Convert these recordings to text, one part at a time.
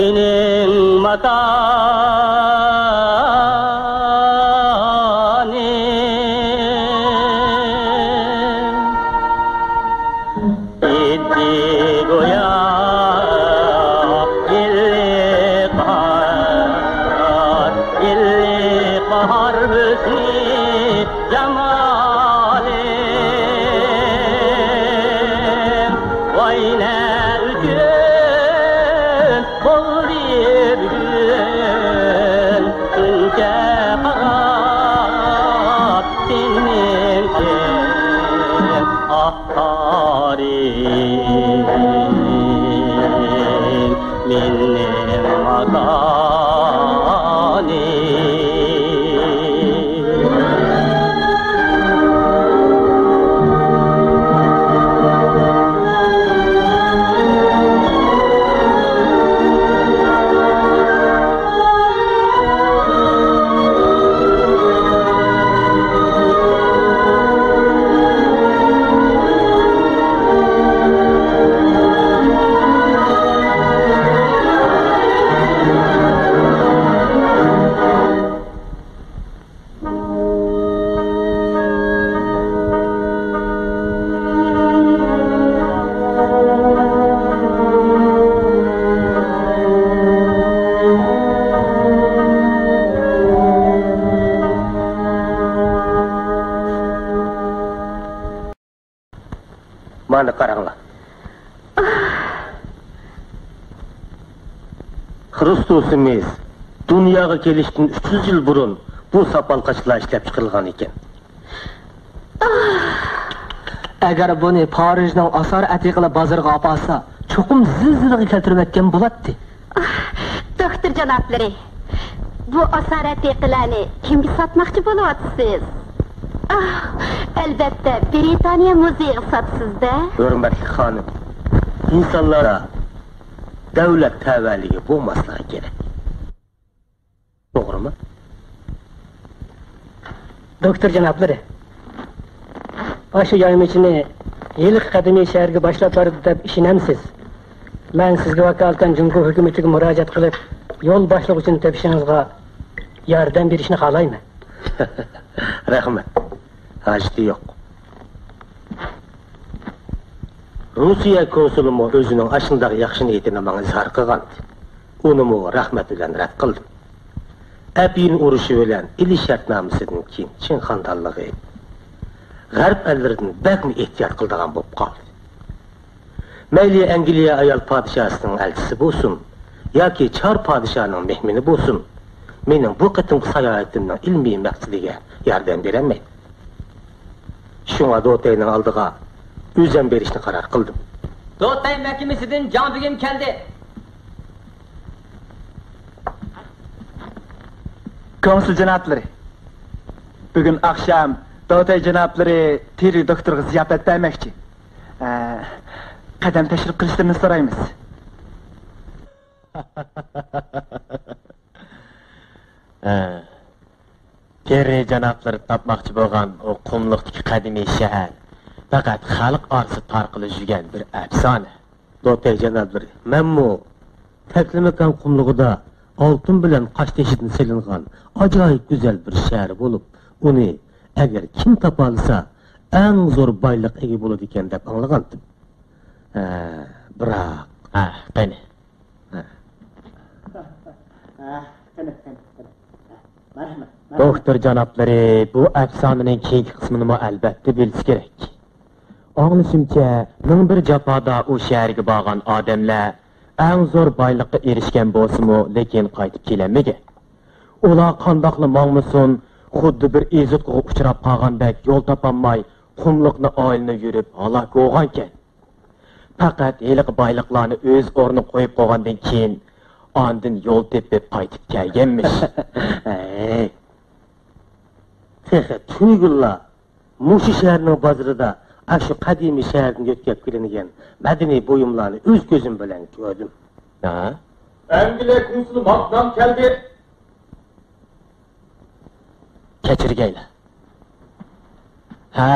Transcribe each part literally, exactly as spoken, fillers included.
مېنىڭ ماكانىم ئىدى گويا، ئىللىق باھار، ئىللىق باھار ھۆسنى جامالىم. ۋاي نە ئۈچۈن بولدى بۈگۈن شۇنچە خاراب سېنىڭكى، ئاھ، تارىم، مېنىڭ ماكانىم. مانا قاراڭلار. خرۇستوسىمىز دۇنياغا كېلىشتىن ئۈچ يۈز يىل بۇرۇن بۇ ساپال قاچىلار ئىشلەپ چىقىرىلغان ئىكەن. ئەگەر بۇنى پارىژنىڭ ئاسار ئەتىقىلەر بازىرىغا ئاپارسا، چوقۇم زىلزىلىگە كەلتۈرۈۋەتكەن بولاتتى. ئاھ، دوختۇر جانابلىرى، بۇ ئاسارەت ئەتىقىلەرنى كىمگە ساتماقچى بولۇۋاتىسىز؟ ئاھ، ئەلۋەتتە، برىتانىيە مۇزېيىغا ساتىسىز-دە. ھۆرمەتلىك خانىم، ئىنسانلاردا دەۋلەت تەۋەلىكى بولماسلىقى كېرەك. توغرىمۇ؟ دوكتور جانابلىرى، ئاشۇ يايمىچىنى ھېلىقى قەدىمىي شەھەرگە باشلاپ بارىدۇ دەپ ئىشىنەمسىز؟ مەن سىزگە ۋاكالىتەن جۇڭگو ھۆكۈمىتىگە مۇراجىئەت قىلىپ، يول باشلىغۇچىنى تېپىشىڭىزغا ياردەم بېرىشنى خالايمەن. رەھمەت. ھاجىتى يوق. روسىيە كونسۇلىمۇ ئۆزىنىڭ ئاشۇنداق ياخشى نىيىتىنى ماڭا ئىزھار قىلغانىدى. ئۇنىمۇ رەھمەت بىلەن رەت قىلدىم. ئەپيۈن ئۇرۇشى بىلەن ئېلىش شەرتنامىسىدىن كېيىن چىڭ خاندانلىقى غەرب ئەللىرىدىن بەكمۇ ئېھتىيات قىلىدىغان بولۇپ قالدى. مەيلى ئەنگلىيە ئايال پادىشاھىنىڭ ئەلچىسى بولسۇن ياكى چار پادىشاھىنىڭ مېھمىنى بولسۇن، مېنىڭ بۇ قېتىمقى ساياھىتىمنىڭ ئىلمىي مەقسىتىگە ياردەم بېرەلمەيدۇ. شۇڭا دوتەينىڭ ئالدىغا ئۆزۈم بېرىشنى قارار قىلدىم. دوتەي مەھكىمىسىدىن جاڭ بېگىم كەلدى. كونسۇل جانابلىرى، بۈگۈن ئاخشام دوتەي جانابلىرى تېررى دوكتورغا زىياپەت بەرمەكچى. ئە، قەدەم تەشرىپ قىلىشلىرىنى سورايمىز. ھە. تېررى جانابلىرى تاپماقچى بولغان ئۇ قۇملۇقتىكى قەدىمىي شەھەر پەقەت خەلق ئارىسىدا تارقىلىپ يۈرگەن بىر ئەپسانە. دوتەي جانابلىرى، مەنمۇ تەكلىماكان قۇملۇقىدا ئالتۇن بىلەن قاشتېشىدىن سېلىنغان ئاجايىپ گۈزەل بىر شەھەر بولۇپ، ئۇنى ئەگەر كىم تاپالىسا، ئەڭ زور بايلىققا ئىگە بولىدىكەن دەپ ئاڭلىغانتىم. ھە، بىراق. ھە، قېنى. ھە. ھە، قېنى، قېنى، قېنى. ھە، مەرھەمەت، مەرھەمەت. دوكتور جانابلىرى بۇ ئەپسانىنىڭ كېيىنكى قىسمىنىمۇ ئەلۋەتتە بىلسە كېرەك. ئاڭلىشىمچە، مىڭ بىر جاپادا ئۇ شەھەرگە بارغان ئادەملەر ئەڭ زور بايلىققا ئېرىشكەن بولسىمۇ، لېكىن قايتىپ كېلەلمىگەن. ئۇلار قانداقلا ماڭمىسۇن، خۇددى بىر ئېزىتقۇغا ئۇچراپ قالغاندەك يول تاپالماي، قۇملۇقنى ئايلىنىپ يۈرۈپ ھالاك بولغانىكەن. پەقەت ھېلىقى بايلىقلارنى ئۆز ئورنىغا قويۇپ قويغاندىن كېيىن، ئاندىن يول تېپىپ قايتىپ كەلگەنمىش. ھەي، تېخى تۈنۈگۈنلا مۇشۇ شەھەرنىڭ بازىرىدا ئاشۇ قەدىمىي شەھەردىن يۆتكەپ كېلىنگەن مەدەنىي بۇيۇملارنى ئۆز كۆزۈم بىلەن كۆردۈم. ھە؟ ئەنگلىيە كونسۇلى ماكنام كەلدى. كەچۈرگەيلى. ھە،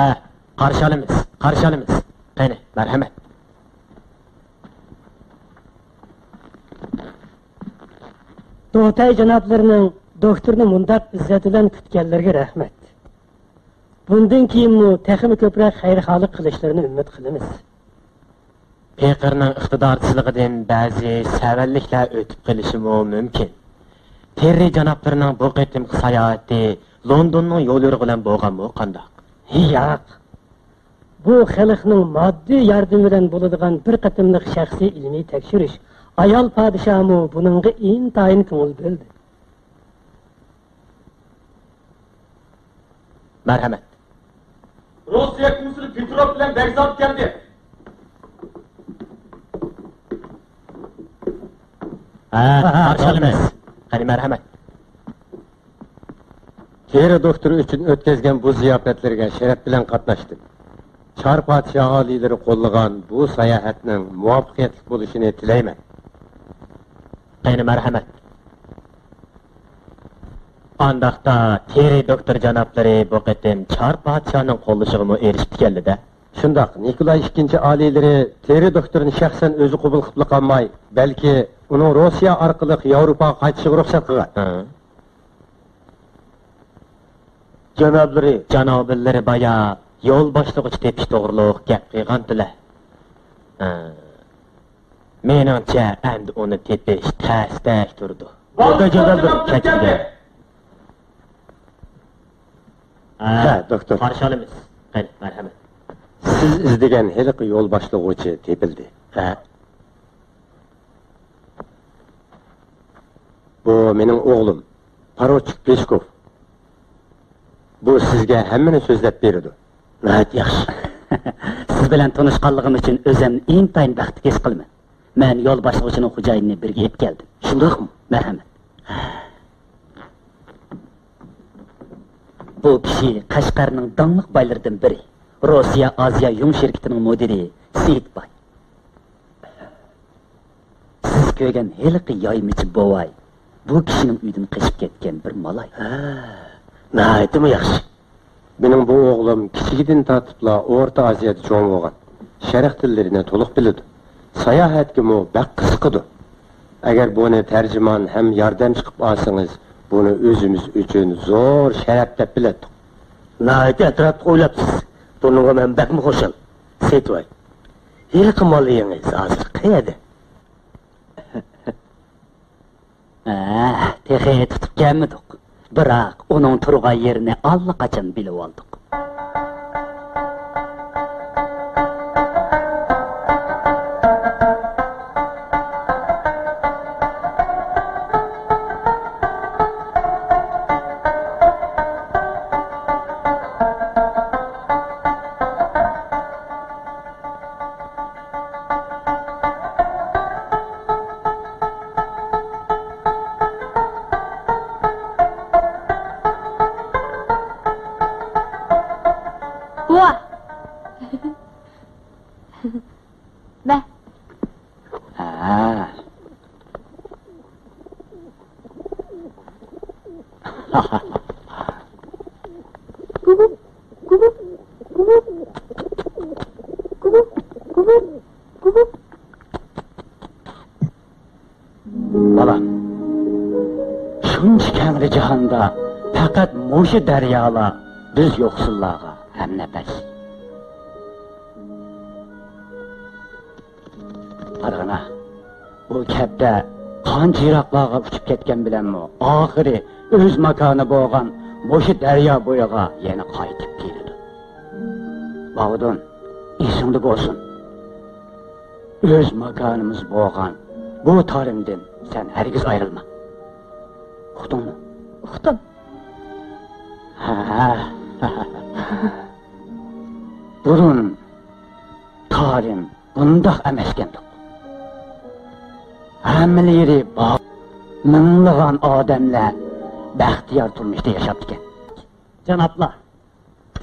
قارشى ئالىمىز، قارشى ئالىمىز. قېنى، مەرھەمەت. دوتەي جانابلىرىنىڭ دوكتورنى مۇنداق ئىززەت بىلەن كۈتكەنلىرىگە رەھمەت. بۇندىن كېيىنمۇ تېخىمۇ كۆپرەك خەيرخاھلىق قىلىشلىرىنى ئۈمىد قىلىمىز. پېقىرنىڭ ئىقتىدارسىزلىقىدىن بەزى سەۋەنلىكلەر ئۆتۈپ قېلىشىمۇ مۇمكىن. تېررى جانابلىرىنىڭ بۇ قېتىمقى ساياھىتى لوندوننىڭ يول يورۇقى بىلەن بولغانمۇ قانداق؟ ياق. بۇ خەلقنىڭ ماددىي ياردىمى بىلەن بولىدىغان بىر قېتىملىق شەخسىي ئىلمىي تەكشۈرۈش. ئايال پادىشاھمۇ بۇنىڭغا ئىنتايىن كۆڭۈل بۆلدى. مەرھەمەت. روسىيە كونسۇلى پېتروف بىلەن بەگزات كەلدى. ھە، قارشى ئالىمىز. قېنى، مەرھەمەت. تېررى دوكتور ئۈچۈن ئۆتكۈزگەن بۇ زىياپەتلىرىگە شەرەپ بىلەن قاتناشتىم. چار پادىشاھ ئالىيلىرى قوللىغان بۇ ساياھەتنىڭ مۇۋەپپەقىيەتلىك بولۇشىنى تىلەيمەن. قېنى، مەرھەمەت. ئانداقتا تېررى دوكتور جانابلىرى بۇ قېتىم چار پادىشاھنىڭ قوللىشىغىمۇ ئېرىشىپتىكەنلىدە؟ شۇنداق، نىكولاي ئىككىنچى ئالىيلىرى تېررى دوكتورنى شەخسەن ئۆزى قوبۇل قىلىپلا قالماي، بەلكى ئۇنىڭ روسىيە ئارقىلىق ياۋروپاغا قايتىشىغا رۇخسەت قىلغان. ھە. جانابلىرى. جانابلىرى بايا يول باشلىغۇچى تېپىش توغرۇلۇق گەپ قىلغانتىلە. ھە. مېنىڭچە، ئەمدى ئۇنى تېپىش تەستەك تۇرىدۇ. بولدى، جانابلىرى. كەچۈرگەي. ھە، دوكتور. قارشى ئالىمىز. قېنى، مەرھەمەت. سىز ئىزدىگەن ھېلىقى يول باشلىغۇچى تېپىلدى. ھە. بۇ مېنىڭ ئوغلۇم، پاروچىك پېشكوف. بۇ سىزگە ھەممىنى سۆزلەپ بېرىدۇ. ناھايىتى ياخشى. سىز بىلەن تونۇشقانلىقىم ئۈچۈن ئۆزۈمنى ئىنتايىن بەختلىك ھېس قىلىمەن. مەن يول باشلىغۇچىنىڭ خوجايىنىنى بىرگە ئېلىپ كەلدىم. شۇنداقمۇ؟ مەرھەمەت. بۇ كىشى قەشقەرنىڭ داڭلىق بايلىرىدىن بىرى، روسىيە ئازىيا يۇڭ شىركىتىنىڭ مۇدىرى سېيىت باي. سىز كۆرگەن ھېلىقى يايمىچى بوۋاي بۇ كىشىنىڭ ئۆيىدىن قېچىپ كەتكەن بىر مالاي. ھە، ناھايىتىمۇ ياخشى. مېنىڭ بۇ ئوغلۇم كىچىكىدىن تارتىپلا ئورتا ئازىيادا چوڭ بولغان. شەرق تىللىرىنى تولۇق بىلىدۇ. ساياھەتكىمۇ بەك قىزىقىدۇ. ئەگەر بۇنى تەرجىمان ھەم ياردەمچى قىلىپ ئالسىڭىز، بۇنى ئۆزىمىز ئۈچۈن زور شەرەپ دەپ بىلەتتۇق. ناھايىتى ئەتراپلىق ئويلاپسىز. بۇنىڭغا مەن بەكمۇ خۇشال. سېيىت باي، ھېلىقى مالىيىڭىز ھازىر قەيەردە؟ ھە، تېخى تۇتۇپ كەلمىدۇق. بىراق ئۇنىڭ تۇرغان يېرىنى ئاللىقاچان بىلىۋالدۇق. بوۋا! مە. ھە. بالام، شۇنچە كەڭرى جاھاندا پەقەت مۇشۇ دەريالا بىز يوقسۇللارغا ھەمنەپەس. قارىغىنا، بۇ كەپتەر قانچە يىراقلارغا ئۇچۇپ كەتكەن بىلەنمۇ، ئاخىرى ئۆز ماكانى بولغان مۇشۇ دەريا بويىغا يەنە قايتىپ كېلىدۇ. باۋۇدۇن، ئېسىڭدە بولسۇن، ئۆز ماكانىمىز بولغان بۇ تارىمدىن سەن ھەرگىز ئايرىلما. ئۇقتۇڭمۇ؟ ئۇقتۇم. ھە. بۇرۇن تارىم بۇنداق ئەمەسكەندۇق. ھەممىلىرى بار، مىڭلىغان ئادەملەر بەختىيار تۇرمۇشتا ياشاپتىكەن. جانابلار،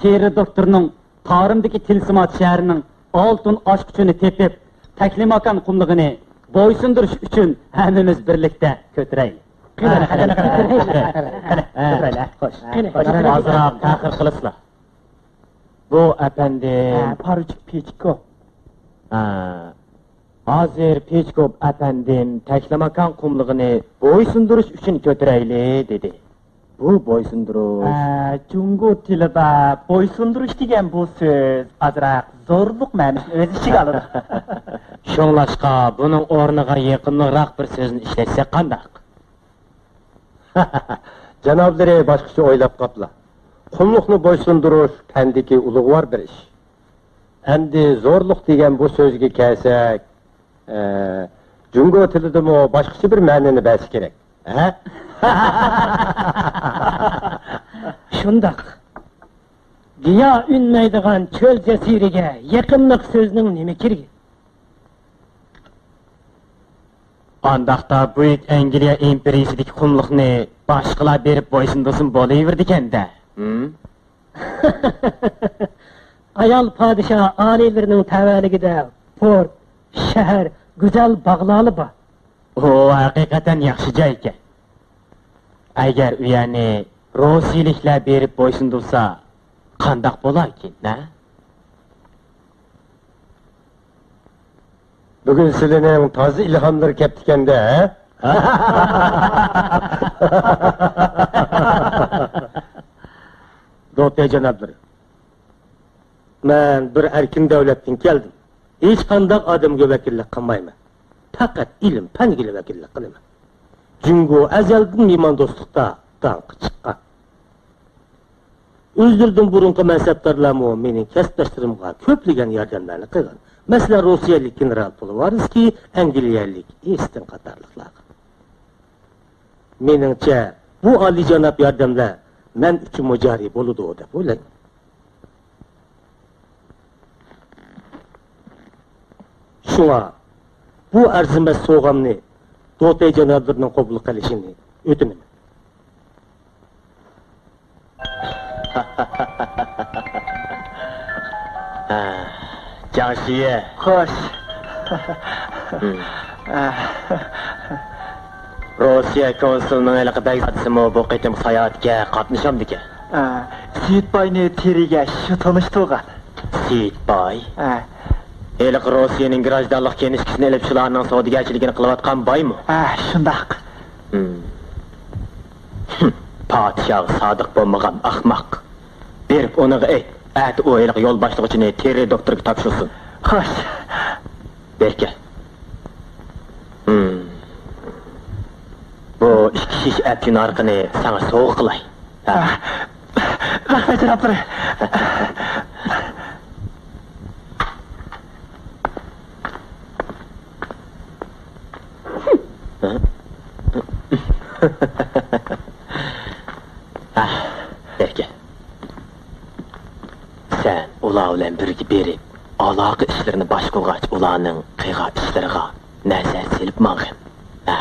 تېررى دوكتورنىڭ تارىمدىكى تىلسىمات شەھىرىنىڭ ئالتۇن ئاچقۇچىنى تېپىپ، تەكلىماكان قۇملۇقىنى بويسۇندۇرۇش ئۈچۈن ھەممىمىز بىرلىكتە كۆتۈرەيلى. قېنى، قېنى، قېنى، قېنى، قېنى، قېنى. قېنى، قېنى، قېنى. خوش. قېنى، قېنى. ئازراق تەخىر قىلىسىلا. بۇ ئەپەندى. ھە، پاروچىك پېچكوف. ھە. ھازىر پىچكوپ ئەپەندىم تەكلىماكان قۇملۇقىنى بويسۇندۇرۇش ئۈچۈن كۆتۈرەيلى، دېدى. بۇ بويسۇندۇرۇش. ئە، جۇڭگو تىلىدا بويسۇندۇرۇش دېگەن بۇ سۆز ئازراق زورلۇق مەنىسىنى ئۆز ئىچىگە ئالىدۇ. شۇڭلاشقا بۇنىڭ ئورنىغا يېقىملىقراق بىر سۆزنى ئىشلەتسەك قانداق؟ جانابلىرى باشقىچە ئويلاپ قاپلا. قۇملۇقنى بويسۇندۇرۇش پەندىكى ئۇلۇغۋار بىر ئىش. ئەمدى زورلۇق دېگەن بۇ سۆزگە كەلسەك، ئە، جۇڭگو تىلىدىمۇ باشقىچە بىر مەنىنى بەرسە كېرەك. ھە؟ شۇنداق. گىياھ ئۈنمەيدىغان چۆل جەزىرىگە يېقىملىق سۆزنىڭ نېمە كېرىكى؟ ئانداقتا بۈيۈك ئەنگلىيە ئىمپېرىيىسىدىكى قۇملۇقنى باشقىلار بېرىپ بويسۇندۇرسىمۇ بولۇۋېرىدىكەن-دە. ھىم؟ ئايال پادىشاھ ئالىيلىرىنىڭ تەۋەلىكىدە پورت، شەھەر، گۈزەل باغلارلا بار. ئۇ ھەقىقەتەن ياخشى جاي ئىكەن. ئەگەر ئۇ يەرنى روسىيىلىكلەر بېرىپ بويسۇندۇرسا، قانداق بولاركىن، ھە؟ بۈگۈن سىلىنىڭ تازا ئىلھاملىرى كەپتىكەن-دە، ھە؟ دوتەي جانابلىرى، مەن بىر ئەركىن دۆلەتتىن كەلدىم. ھېچقانداق ئادەمگە ۋەكىللىك قىلمايمەن. پەقەت ئىلىم-پەنگىلا ۋەكىللىك قىلىمەن. جۇڭگو ئەزەلدىن مېھماندوستلۇقتا داڭقى چىققان. ئۆزلىرىدىن بۇرۇنقى مەنسەپدارلارمۇ مېنىڭ كەسىپداشلىرىمغا كۆپلىگەن ياردەملەرنى قىلغان. مەسىلەن، روسىيەلىك گېنېرال پولوۋارسكىي، ئەنگلىيەلىك ئېستىن قاتارلىقلارغا. مېنىڭچە، بۇ ئالىيجاناب ياردەملەر مەن ئۈچۈنمۇ جارى بولىدۇ دەپ ئويلايمەن. شۇڭا بۇ ئەرزىمەس سوۋغامنى دوتەي جانابلىرىنىڭ قوبۇل قىلىشىنى ئۆتۈنىمەن. ھە، جاڭ شىيې. خوش. ھىم. ھە. روسىيە كونسۇلىنىڭ ھېلىقى بەگزادىسىمۇ بۇ قېتىمقى ساياھەتكە قاتنىشامدىكەن؟ ھە، سېيىتباينى تېرىگە شۇ تونۇشتۇرغان. سېيىتباي؟ ھە. ھېلىقى روسىيەنىڭ گراژدانلىق كىنىشكىسىنى ئېلىپ، شۇلارنىڭ سودىگەرچىلىكىنى قىلىۋاتقان بايمۇ؟ ھە، شۇنداق. ھىم. پادىشاھقا سادىق بولمىغان ئاخماق. بېرىپ ئۇنىڭغا ئېيت، ئەتە ئۇ ھېلىقى يول باشلىغۇچىنى تېرە دوختۇرغا تاپشۇرسۇن. خوش. بېرىكە. ھىم. بۇ ئىككى شىشە ئەپچىن ھارىقىنى ساڭا سوۋغا قىلاي. ھە. رەھمەت، جانابلىرى. ھە؟ ھە، بېرىكە. سەن ئۇلار بىلەن بىرگە بېرىپ، ئالاقە ئىشلىرىنى باشقۇرغاچ، ئۇلارنىڭ قىلغان ئىشلىرىغا نەزەر سېلىپ ماڭغىن. ھە.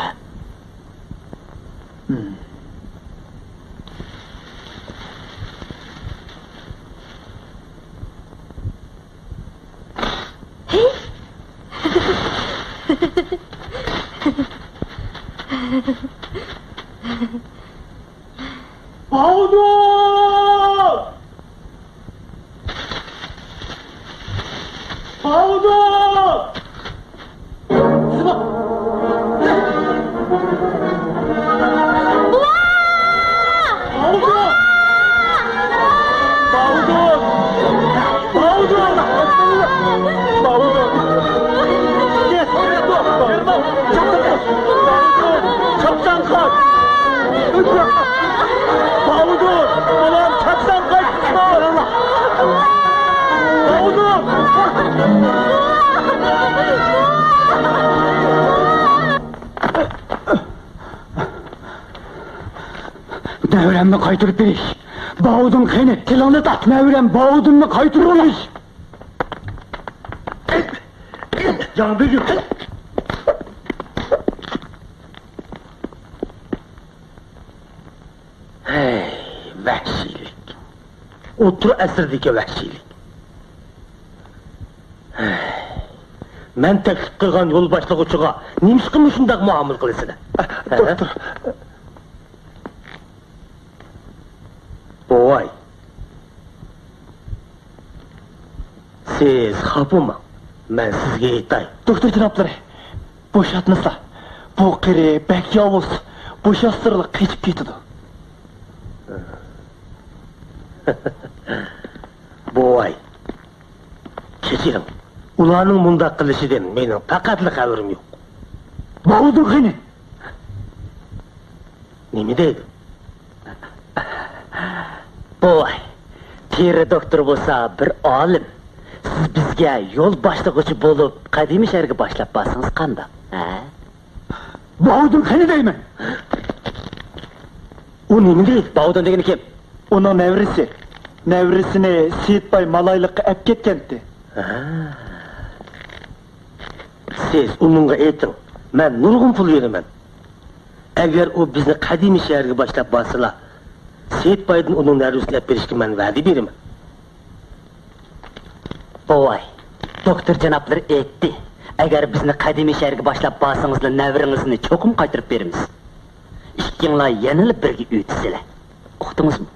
باۋۇدۇن! باۋۇدۇن! باۋۇدۇن! باۋۇدۇن! باۋۇدۇن! باۋۇدۇن! باۋۇدۇن! چاپسان قاچ! باۋۇدۇن! بالام، چاپسان قاچ! باۋۇدۇن! نەۋرەمنى قايتۇرۇپ بېرىش! باۋۇدۇن قېنى؟ تىلىڭنى تارت! نەۋرەم باۋۇدۇننى قايتۇرۇپ بېرىش! جاڭ بۈگۈن! ھەي، ۋەھشىيلىك! ئوتتۇرا ئەسىردىكى ۋەھشىيلىك! ھەي، مەن تەكلىپ قىلغان يول باشلىغۇچىغا نېمىشقا مۇشۇنداق مۇئامىلە قىلىسىلەر؟ دوكتور. بوۋاي، سىز خاپا بولماڭ. مەن سىزگە ئېيتاي. دوكتور جانابلىرى، بوشاتمىسا، بۇ قېرى بەك ياۋۇز، بوشاتسىرىلا قېچىپ كېتىدۇ. بوۋاي، كەچۈرۈڭ. ئۇلارنىڭ مۇنداق قىلىشىدىن مېنىڭ پەقەتلا خەۋىرىم يوق. باۋۇدۇن قېنى؟ نېمە دەيدۇ؟ بوۋاي، تېرە دوكتور بولسا بىر ئالىم. سىز بىزگە يول باشلىغۇچى بولۇپ، قەدىمىي شەھەرگە باشلاپ بارسىڭىز قانداق؟ ھە؟ باۋۇدۇن قېنى دەيمەن! ئۇ نېمە دەيدۇ؟ باۋۇدۇن دېگىنى كىم؟ ئۇنىڭ نەۋرىسى. نەۋرىسىنى سېيىتباي مالايلىققا ئەپ كەتكەنتى. ھە. سىز ئۇنىڭغا ئېيتىڭ، مەن نۇرغۇن پۇل بېرىمەن. ئەگەر ئۇ بىزنى قەدىمىي شەھەرگە باشلاپ بارسىلا، سېيىتبايدىن ئۇنىڭ نەۋرىسىنى ئەپ بېرىشكە مەن ۋەدە بېرىمەن. بوۋاي، دوكتور جانابلىرى ئېيتتى، ئەگەر بىزنى قەدىمىي شەھەرگە باشلاپ بارسىڭىزلا، نەۋرىڭىزنى چوقۇم قايتۇرۇپ بېرىمىز. ئىككىڭلار يەنىلا بىرگە ئۆتىسىلە. ئۇقتىڭىزمۇ؟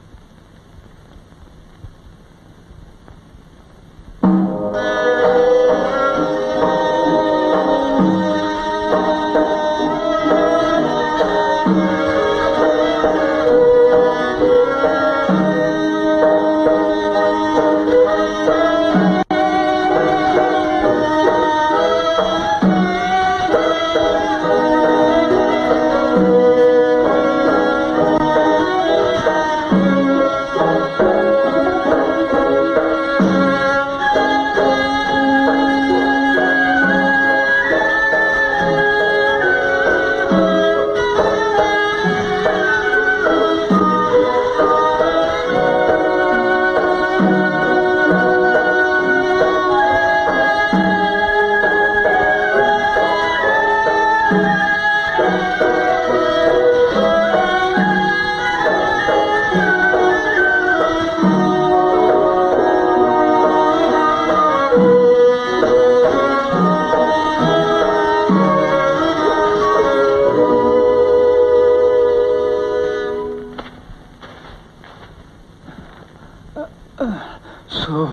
سۇ،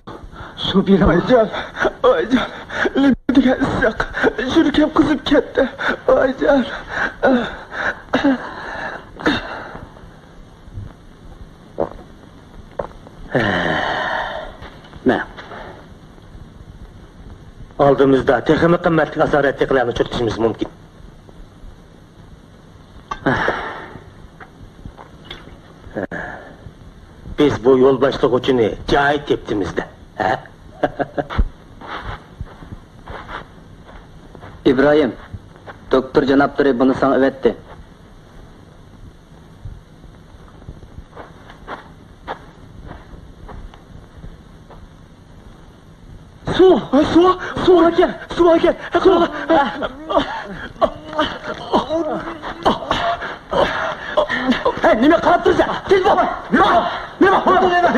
سۇ بېرىڭ. ئايجان، ئايجان، نېمە دېگەن ئىسسىق، يۈرىكىم قىزىپ كەتتى، ئايجان. مە. ئالدىمىزدا تېخىمۇ قىممەتلىك ئاسارەتلىكلەرنى ئۇچرىتىشىمىز مۇمكىن. بىز بۇ يول باشلىغۇچىنى جايى تېپتىمىز-دە، ھە؟ ئىبراھىم، دوكتور جانابلىرى بۇنى ساڭا ئەۋەتتى. سۇ! سۇ! سۇ ئەكەل! سۇ ئەكەل! سۇ! ھەي، نېمە قاراپ تۇرسەن؟ تېز بول! نېمە؟ نېمە؟ نېمە؟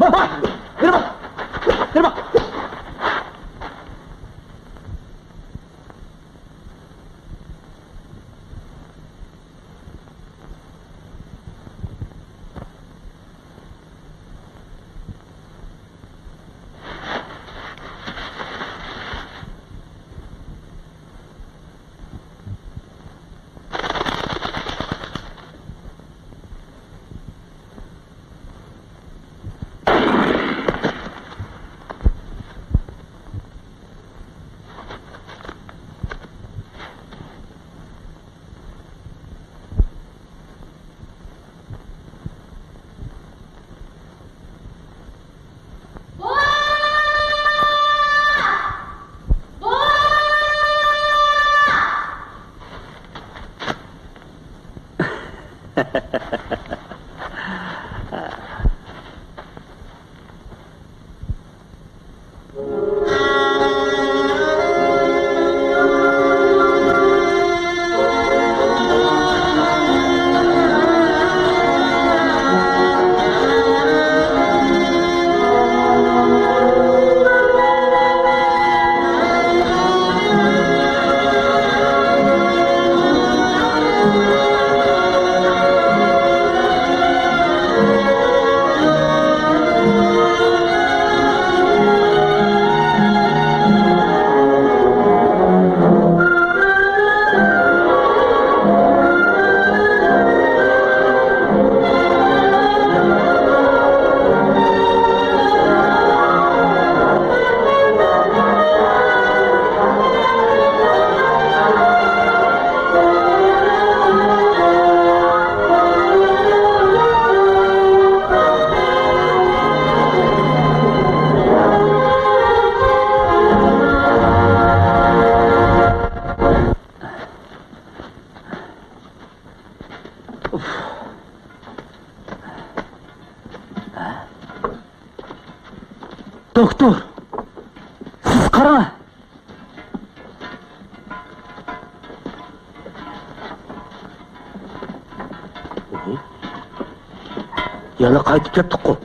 نېمە؟ نېمە؟ دوختۇر، سىز قاراڭ. يەنە قايتىپ كەپتۇققۇ.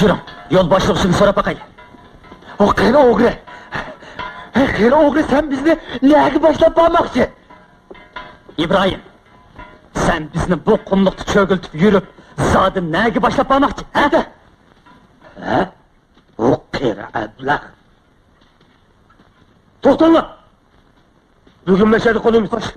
يۈرۈڭ، يول باشلىغۇچىدىن سوراپ باقايلى. ئۇ قېرى ئوغرى. ھەي، قېرى ئوغرى، سەن بىزنى نەگە باشلاپ بارماقچى؟ ئىبراھىم، سەن بىزنى بۇ قۇملۇقتا چۆگۈلتۈپ يۈرۈپ، زادى نەگە باشلاپ بارماقچى، ھە؟ ھە؟ ئۇ قېرى ئەبلەخ. توختاڭلار! بۈگۈن مەشەدە قونىمىز.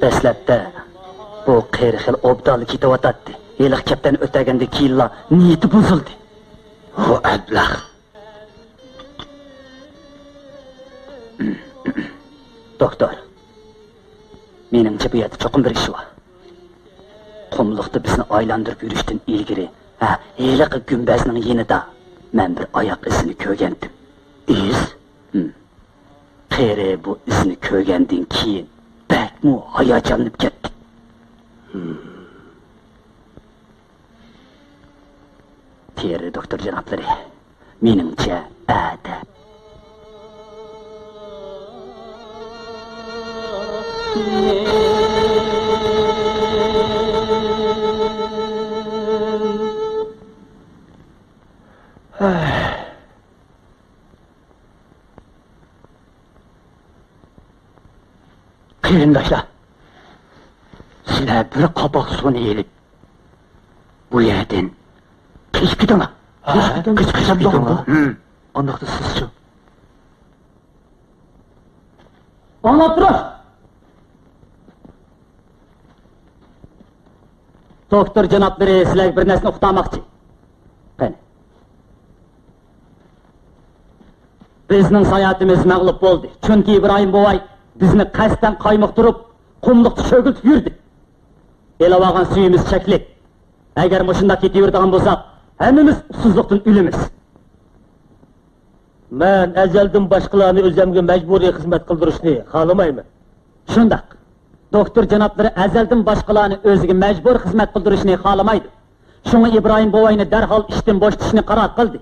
دەسلەپتە بۇ قېرى خېلى ئوبدانلا كېتىۋاتاتتى. ھېلىقى كەپتەرنى ئۆتەگەندىن كېيىنلا نىيىتى بۇزۇلدى. ھۇ ئەبلەخ! دوختۇر، مېنىڭچە بۇ يەردە چوقۇم بىر ئىش بار. قۇملۇقتا بىزنى ئايلاندۇرۇپ يۈرۈشتىن ئىلگىرى، ھە، ھېلىقى گۈمبەزنىڭ يېنىدا مەن بىر ئاياق ئىزىنى كۆرگەنتىم. ئىز؟ ھىم. قېرى بۇ ئىزنى كۆرگەندىن كېيىن بەكمۇ ھاياجانلىنىپ كەتتى. ھىم. تېررور دوختۇر جانابلىرى، مېنىڭچە، ئەتە. قېرىنداشلار، سىلەر بىر قاپاق سۇنى ئېلىپ، بۇ يەردىن قېچىپ كېتىڭلار. ھە؟ قېچىپ كېتىڭلار. ھىم. ئانداقتا سىزچۇ؟ ئاڭلاپ تۇرۇڭ! دوختۇر جانابلىرى سىلەرگە بىر نەرسىنى ئۇقتۇرماقچى. قېنى. بىزنىڭ ساياھىتىمىز مەغلۇپ بولدى. چۈنكى ئىبراھىم بوۋاي بىزنى قەستەن قايمۇقتۇرۇپ، قۇملۇقتا چۆگۈلتۈپ يۈردى. ئېلىۋالغان سۈيىمىز چەكلىك. ئەگەر مۇشۇنداق كېتىۋېرىدىغان بولساق، ھەممىمىز ئۇسسۇزلۇقتىن ئۆلىمىز. مەن ئەزەلدىن باشقىلارنى ئۆزۈمگە مەجبۇرىي خىزمەت قىلدۇرۇشنى خالىمايمەن. شۇنداق. دوختۇر جانابلىرى ئەزەلدىن باشقىلارنى ئۆزىگە مەجبۇر خىزمەت قىلدۇرۇشنى خالىمايدۇ. شۇڭا ئىبراھىم بوۋاينى دەرھال ئىشتىن بوشىتىشنى قارار قىلدى.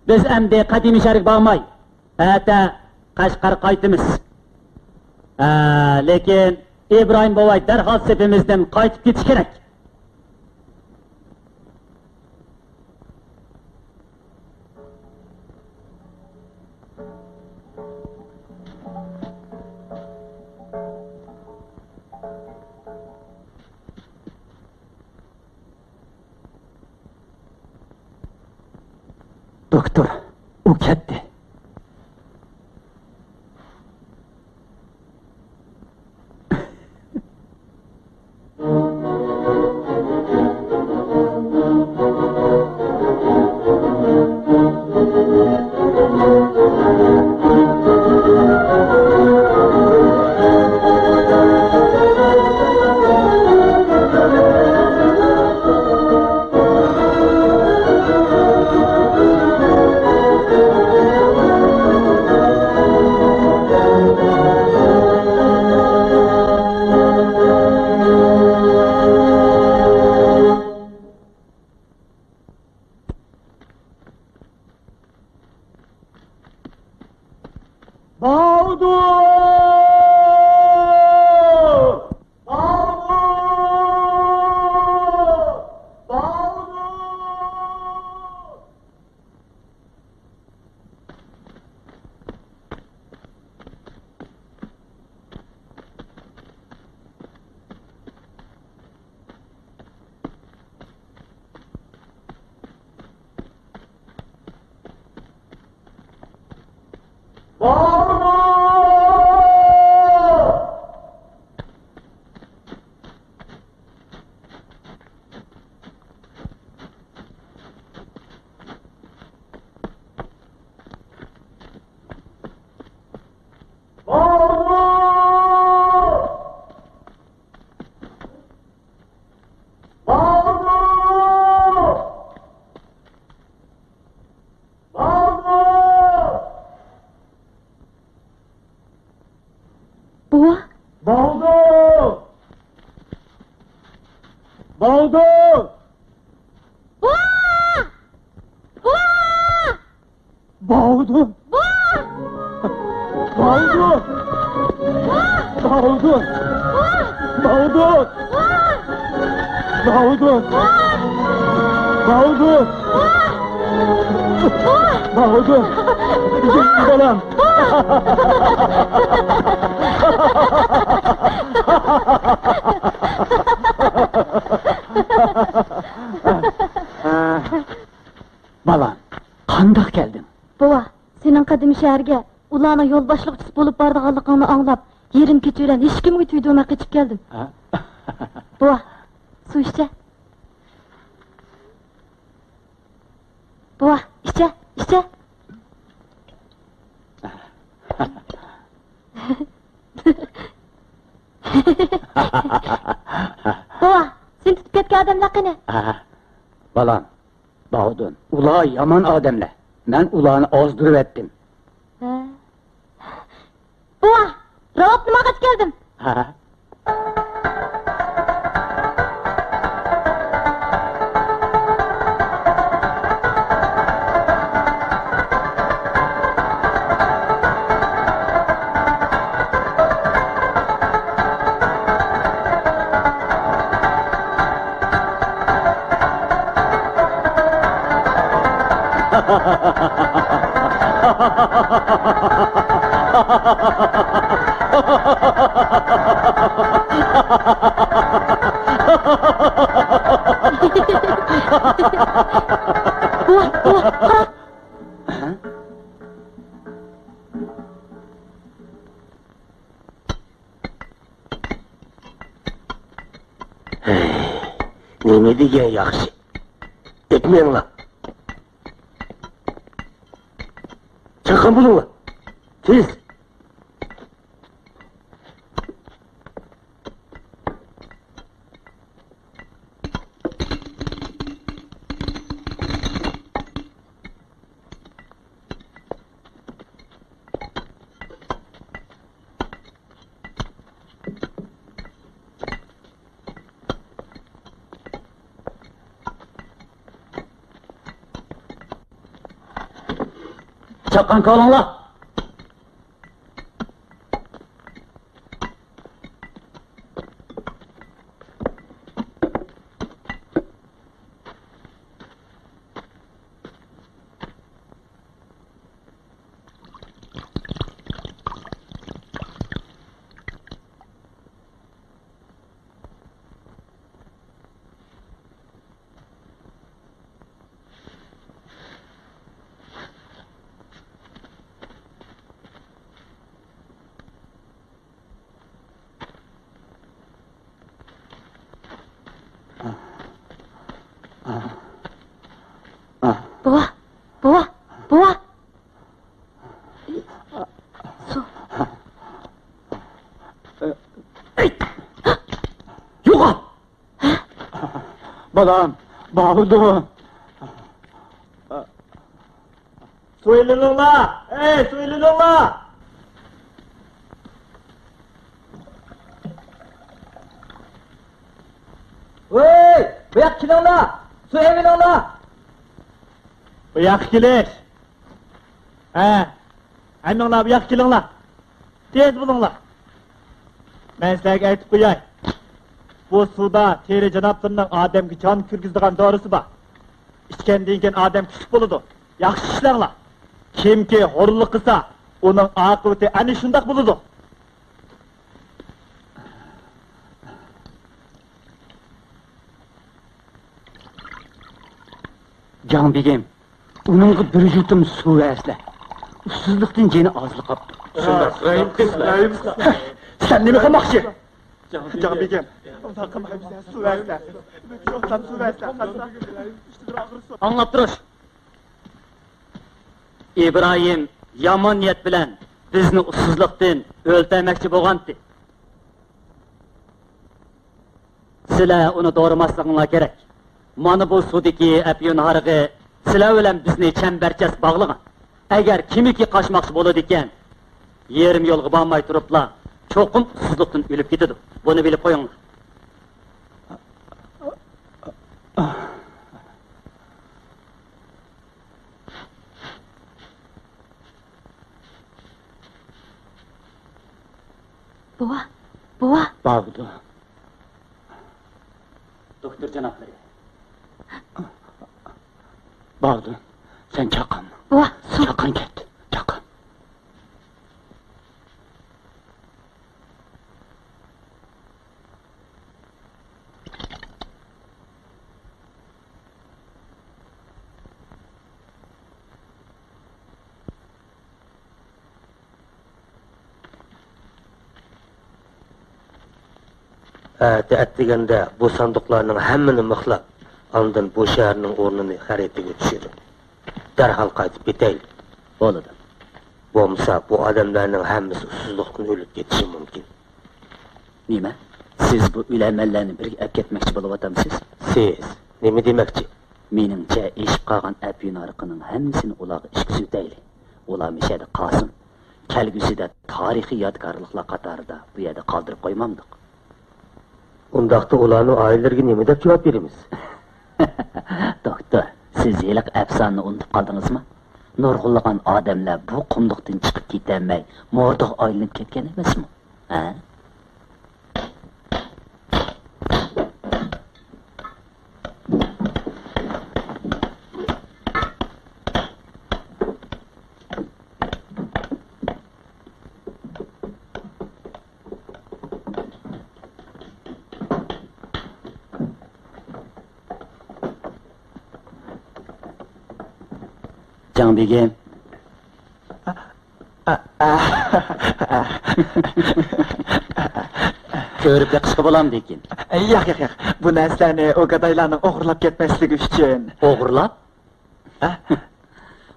بىز ئەمدى قەدىمىي شەھەرگە بارماي، ئەتە قەشقەر قايتىمىز. ھە، لېكىن ئىبراھىم بوۋاي دەرھال سېپىمىزدىن قايتىپ كېتىشى كېرەك. دوكتور، ئۇ كەتتى. باۋۇدۇر! باۋۇدۇر! باۋۇدۇر! باۋدۇن! بوۋا! بوۋا! باۋدۇن! بوۋا! باۋدۇن! بوۋا! باۋدۇن! بوۋا! باۋدۇن! بوۋا! باۋدۇن! بوۋا! باۋدۇن! بوۋا! بوۋا! باۋدۇن! بوۋا! بالام! بوۋا! بالام، قانداق كەلدىڭ؟ بوۋا، سېنىڭ قەدىمىي شەھەرگە ئۇلارنىڭ يولباشچىلىقچىسى بولۇپ بارىدىغانلىقىڭنى ئاڭلاپ، يېرىم كېچە بىلەن ھېچكىمگە تۈگدۈرمەي قېچىپ كەلدىم. ھە؟ بوۋا، سۇ ئىچە. بوۋا، ئىچە، ئىچە. بوۋا، سېنى تۇتۇپ كەتكەن ئادەملەر قېنى؟ ھە، بالام، باۋدۇن، ئۇلار يامان ئادەملەر. مەن ئۇلارنى ئازدۇرۇۋەتتىم. ھە. بوۋا، راۋابنى ماڭغاچ كەلدىم. ھە. ھەي، نېمە دېگەن ياخشى. ئۆتمەڭلار. چاققان بولۇڭلار. تېز. چاققان كالىڭلار! بوۋا، بوۋا، بوۋا! سۇ. يوقال! بالام، باۋدۇن! سۇ ئېلىۋېلىڭلار! ئەي، سۇ ئېلىۋېلىڭلار! ۋەي، بۇ ياققا كېلىڭلار! سۇ ئېلىۋېلىڭلار! بۇ ياققا كېلىش! ھە، ھەممىڭلار بۇ ياققا كېلىڭلار! تېز بولۇڭلار! مەن سىلەرگە ئېيتىپ قوياي، بۇ سۇدا تېرە جانابلىرىنىڭ ئادەمگە جان كىرگۈزىدىغان دورىسى بار. ئىچكەندىن كېيىن ئادەم كۈچلۈك بولىدۇ. ياخشى ئىشلەڭلار. كىمكى ھورلۇق قىلسا، ئۇنىڭ ئاقىۋىتى ئەنە شۇنداق بولىدۇ. جاڭ بېگىم، ئۇنىڭغا بىر يۇتۇم سۇ بەرسىلە. ئۇسسۇزلۇقتىن جېنى ئازلا قاپتۇ. شۇنداق، رەھىم قىلسىلە. سەن نېمە قىلماقچى؟ جاڭ بېگىم، ئۇنداق قىلماي بىزگە سۇ بەرسىلە. بىر يۇتۇم سۇ بەرسىلە، قارىسا. ئاڭلاپ تۇرۇش. ئىبراھىم يامان نىيەت بىلەن بىزنى ئۇسسۇزلۇقتىن ئۆلتۈرمەكچى بولغانتى. سىلەر ئۇنى دورىماسلىقىڭلار كېرەك. مانا بۇ سۇدىكى ئەپيۈن ھارىقى سىلەر بىلەن بىزنى چەمبەرچاس باغلىغان. ئەگەر كىمكى قاچماقچى بولىدىكەن، يېرىم يولغا بارماي تۇرۇپلا چوقۇم ئۇسسۇزلۇقتىن ئۆلۈپ كېتىدۇ. بۇنى بىلىپ قويۇڭلار. بوۋا. باغدۇ. دوكتور جانابلىرى. باغدۇ. سەن چاققانما؟ بوۋا، سۇ. چاققان كەتتى. چاققان. ئەتە ئەتىگەندە بۇ ساندۇقلارنىڭ ھەممىنى مىخلاپ، ئاندىن بۇ شەھەرنىڭ ئورنىنى خەرىتىگە چۈشۈرۈڭ. دەرھال قايتىپ كېتەيلى. بولىدۇ. بولمىسا بۇ ئادەملەرنىڭ ھەممىسى ئۇسسۇزلۇقتىن ئۆلۈپ كېتىشى مۇمكىن. نېمە؟ سىز بۇ ئۆلەرمەنلەرنى بىرگە ئەپ كەتمەكچى بولۇۋاتامسىز؟ سىز نېمە دېمەكچى؟ مېنىڭچە، ئېشىپ قالغان ئەپيۈن ھارىقىنىڭ ھەممىسىنى ئۇلارغا ئىچكۈزۈۋېتەيلى. ئۇلار مۇشۇ يەردە قالسۇن. كەلگۈسىدە تارىخىي يادىكارلىقلار قاتارىدا بۇ يەردە قالدۇرۇپ قويمامدۇق. ئۇنداقتا ئۇلارنىڭ ئائىلىلىرىگە نېمە دەپ جاۋاب بېرىمىز؟ دوكتور، سىز ھېلىقى ئەپسانىنى ئۇنتۇپ قالدىڭىزمۇ؟ نۇرغۇنلىغان ئادەملەر بۇ قۇملۇقتىن چىقىپ كېتەلمەي، مۇردىغا ئايلىنىپ كەتكەن ئەمەسمۇ؟ ھە؟ جاڭ بېگىم. كۆرۈپ بېقىشقا بولامدىكىن؟ ياق، ياق، ياق. بۇ نەرسىلەرنى ئۇ گادايلارنىڭ ئوغرىلاپ كەتمەسلىكى ئۈچۈن. ئوغرىلاپ؟ ھە؟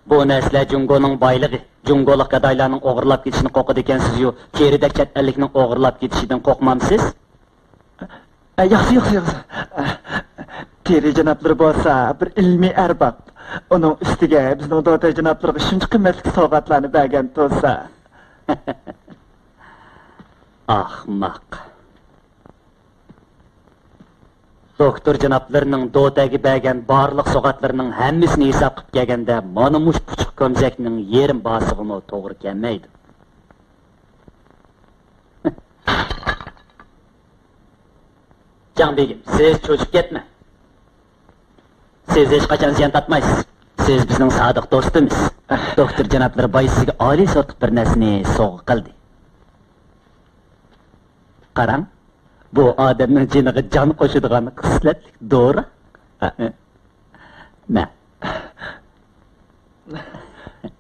بۇ نەرسىلەر جۇڭگونىڭ بايلىقى. جۇڭگولۇق گادايلارنىڭ ئوغرىلاپ كېتىشىنى قورقىدىكەنسىزيۇ، تېرىدەك چەت ئەللىكنىڭ ئوغرىلاپ كېتىشىدىن قورقمامسىز؟ ئە، ياخشى، ياخشى، ياخشى. ئە، تېرى جانابلىرى بولسا بىر ئىلمىي ئەرباب. ئۇنىڭ ئۈستىگە بىزنىڭ دوتەي جانابلىرىغا شۇنچە قىممەتلىك سوۋغاتلارنى بەرگەن تۇرسا. ئەخمەق. دوكتور جانابلىرىنىڭ دوتەيگە بەرگەن بارلىق سوۋغاتلىرىنىڭ ھەممىسىنى ھېسابقا ئېلىپ كەلگەندە، مانا مۇشۇ پۇچۇق كۆمزەكنىڭ يېرىم باسىغىمۇ توغرا كەلمەيدۇ. جاڭ بېگىم، سىز چۆچۈپ كەتمەڭ. سىز ھېچقاچان زىيان تارتمايسىز. سىز بىزنىڭ سادىق دوستىمىز. دوكتور جانابلىرى بايا سىزگە ئالىي سورتلۇق بىر نەرسىنى سوۋغا قىلدى. قاراڭ، بۇ ئادەمنىڭ جېنىغا جان قوشىدىغان خىسلەتلىك دورا. مە.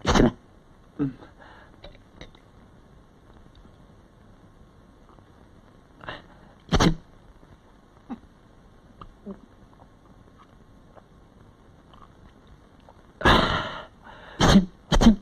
ئىچىڭە. ئىچىڭ. ئىچىڭ، ئىچىڭ.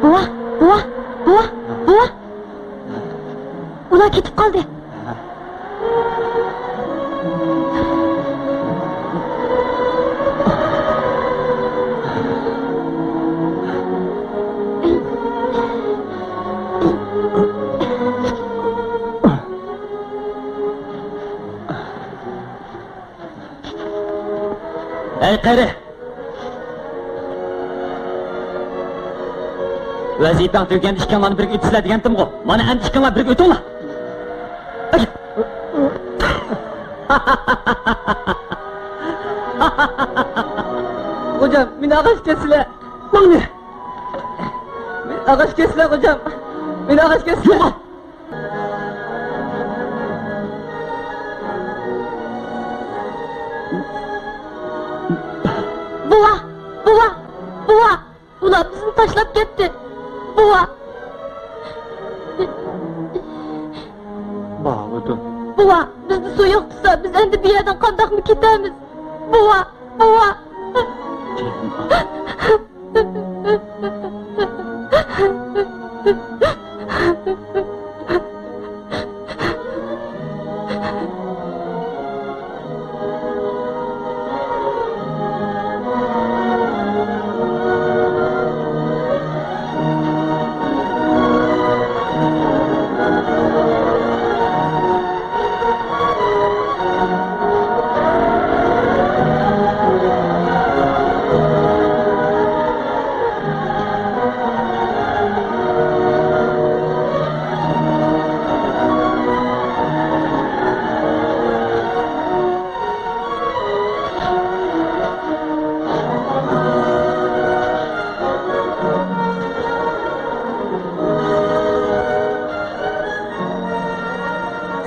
بوۋا، بوۋا، بوۋا، بوۋا! ئۇلار كېتىپ قالدى. ھەي، قېرى! ۋەزىپەڭ تۈگىگەندە ئىككىڭلارنى بىرگە ئۆتىسىلەر دېگەنتىمغۇ؟ مانا ئەمدى ئىككىڭلار بىرگە ئۆتۈڭلار! خوجام، مېنى ئاغاش كەتسىلە! ماڭنى! مېنى ئاغاش كەتسىلە، خوجام! مېنى ئاغاش كەتسىلە! بوۋا! بوۋا! بوۋا! ئۇلار بىزنى تاشلاپ كەتتى. بوۋا! باۋۇدۇن. بوۋا! بىزدە سۇ يوق تۇرسا، بىز ئەمدى بۇ يەردىن قانداقمۇ كېتەرمىز؟ بوۋا، بوۋا!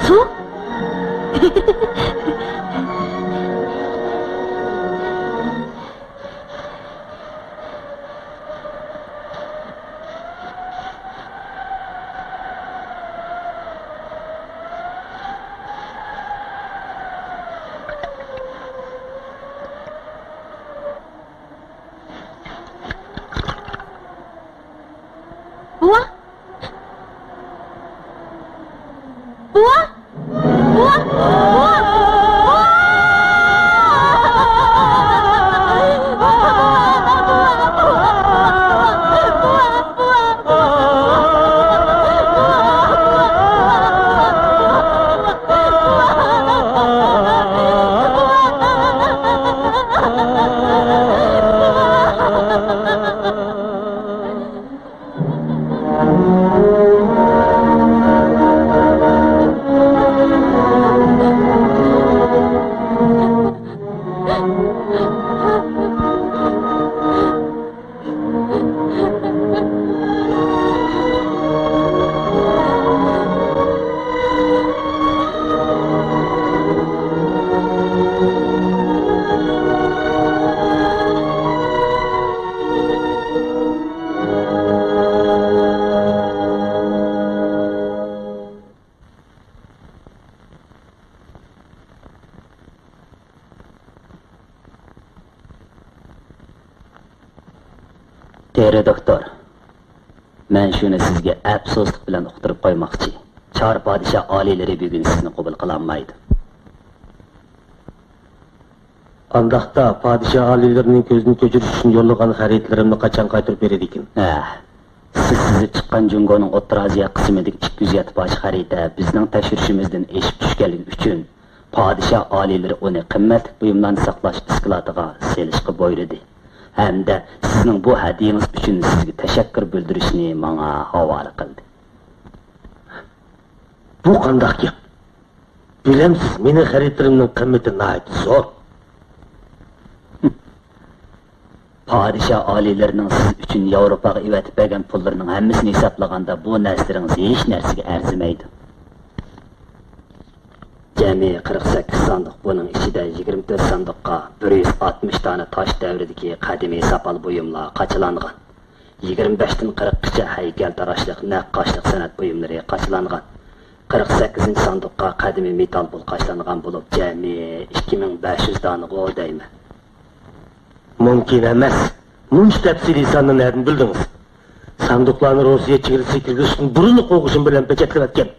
سۇ؟ بوۋا! بوۋا! تېرە دوكتور، مەن شۇنى سىزگە ئەپسۇسلۇق بىلەن ئۇقتۇرۇپ قويماقچى. چار پادىشاھ ئالىيلىرى بۈگۈن سىزنى قوبۇل قىلالمايدۇ. ئانداقتا پادىشاھ ئالىيلىرىنىڭ كۆزدىن كەچۈرۈش ئۈچۈن يوللىغان خەرىتىلىرىمنى قاچان قايتۇرۇپ بېرىدىكىن؟ ھە، سىز سىزىپ چىققان جۇڭگونىڭ ئوتتۇرا ئاسىيا قىسمىدىكى ئىككى يۈز يەتتە پارچە خەرىتە بىزنىڭ تەكشۈرۈشىمىزدىن ئېشىپ چۈشكەنلىكى ئۈچۈن، پادىشاھ ئالىيلىرى ئۇنى قىممەتلىك بۇيۇملارنى ساقلاش ئىسكىلاتىغا سېلىشقا بۇيرۇدى ھەمدە سىزنىڭ بۇ ھەدىيىڭىز ئۈچۈن سىزگە تەشەككۈر بىلدۈرۈشنى ماڭا ھاۋالە قىلدى. بۇ قانداق گەپ؟ بىلەمسىز، مېنىڭ خەرىتىلىرىمنىڭ قىممىتى ناھايىتى زور. پادىشاھ ئالىيلىرىنىڭ سىز ئۈچۈن ياۋروپاغا ئېۋەتىپ بەرگەن پۇللىرىنىڭ ھەممىسىنى ھېسابلىغاندا، بۇ نەرسىلىرىڭىز ھېچ نەرسىگە ئەرزىمەيدۇ. جەمئىي قىرىق سەككىز ساندۇق، بۇنىڭ ئىچىدە يىگىرمە تۆت ساندۇققا بىر يۈز ئاتمىش دانە تاش دەۋرىدىكى قەدىمىي ساپال بۇيۇملار قاچىلانغان. يىگىرمە بەشتىن قىرىققىچە ھەيكەلتىراشلىق، نەققاشلىق سەنئەت بۇيۇملىرى قاچىلانغان. قىرىق سەككىزىنچى ساندۇققا قەدىمىي مېتال پۇل قاچىلانغان بولۇپ، جەمئىي ئىككى مىڭ بەش يۈز دانىغۇ دەيمەن. مۇمكىن ئەمەس. مۇنچە تەپسىلىي ساننى نەدىن بىلدىڭىز؟ ساندۇقلارنى روسىيە چېگرىسىگە كىرگۈزۈشتىن بۇرۇنلا قوغۇشۇم بىلەن پېچەتلىۋەتكەن.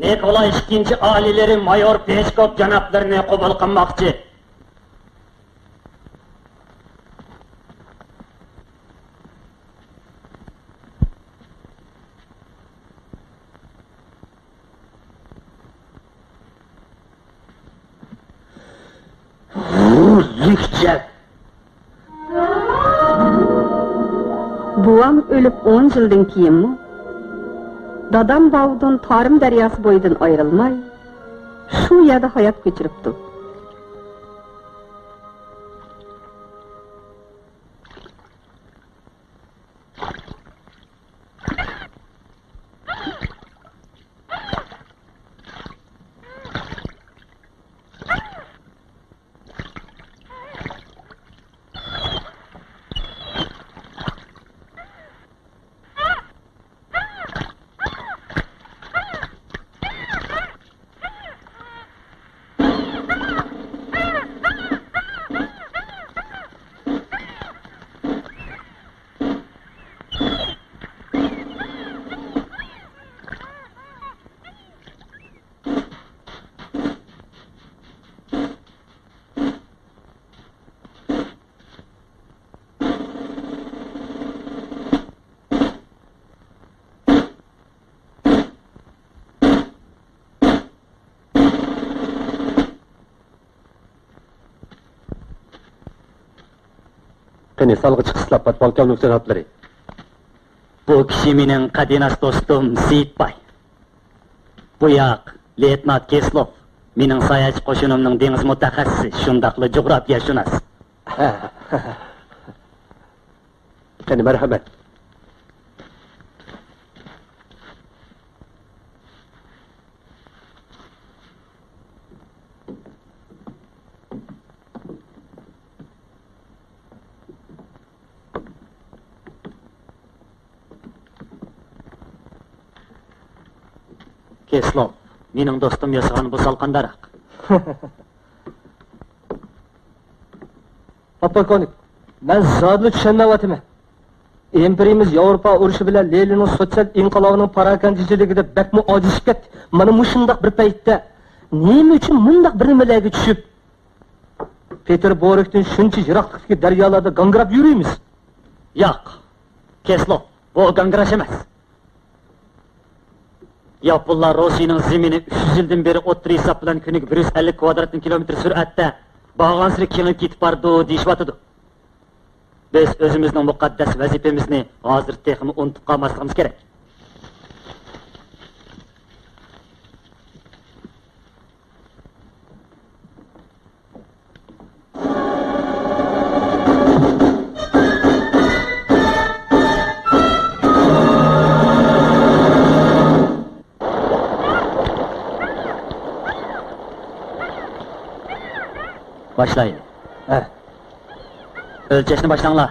نىكولاي ئىككىنچى ئالىيلىرى مايور پېشكوف جانابلىرىنى قوبۇل قىلماقچى. ۋۇ، لۈكچەك! بوۋام ئۆلۈپ ئون يىلدىن كېيىنمۇ دادام باۋۇدۇن تارىم دەرياسى بويىدىن ئايرىلماي، شۇ يەردە ھايات كۆچۈرۈپتۇ. قېنى، سالغا چىقىشلا، پودپولكوۋنىك جانابلىرى. بۇ كىشى مېنىڭ قەدىناس دوستۇم سېيىتباي. بۇ ياق، لېيتېنانت كىسلوف، مېنىڭ ساياھەتچى قوشۇنۇمنىڭ دېڭىز مۇتەخەسسىسى، شۇنداقلا جۇغراپىيەشۇناس. قېنى، مەرھەمەت. كىسلوف، مېنىڭ دوستۇم ياسىغان بۇ سال قانداقراق؟ پودپولكوۋنىك، مەن زادىلا چۈشەنمەيۋاتىمەن. ئىمپېرىيىمىز ياۋروپا ئۇرۇشى بىلەن لېنىننىڭ سوتسىيال ئىنقىلابىنىڭ پاراكەندىچىلىكىدە بەكمۇ ئاجىزلىشىپ كەتتى. مانا مۇشۇنداق بىر پەيتتە نېمە ئۈچۈن مۇنداق بىر نېمىلەرگە چۈشۈپ، پېتېربۇرگتىن شۇنچە يىراقلىقتىكى دەريالاردا گاڭگىراپ يۈرىمىز؟ ياق، كىسلوف، بۇ گاڭگىراش ئەمەس. ياپونلار روسىيەنىڭ زېمىنى ئۈچ يۈز يىلدىن بېرى ئوتتۇرا ھېساب بىلەن كۈنىگە بىر يۈز ئەللىك كىلومېتىر سۈرئەتتە بارغانسېرى كېڭىيىپ كېتىپ بارىدۇ دېيىشىۋاتىدۇ. بىز ئۆزىمىزنىڭ مۇقەددەس ۋەزىپىمىزنى ھازىر تېخىمۇ ئۇنتۇپ قالماسلىقىمىز كېرەك. باشلايلى. ھە. ئۆلچەشنى باشلاڭلار.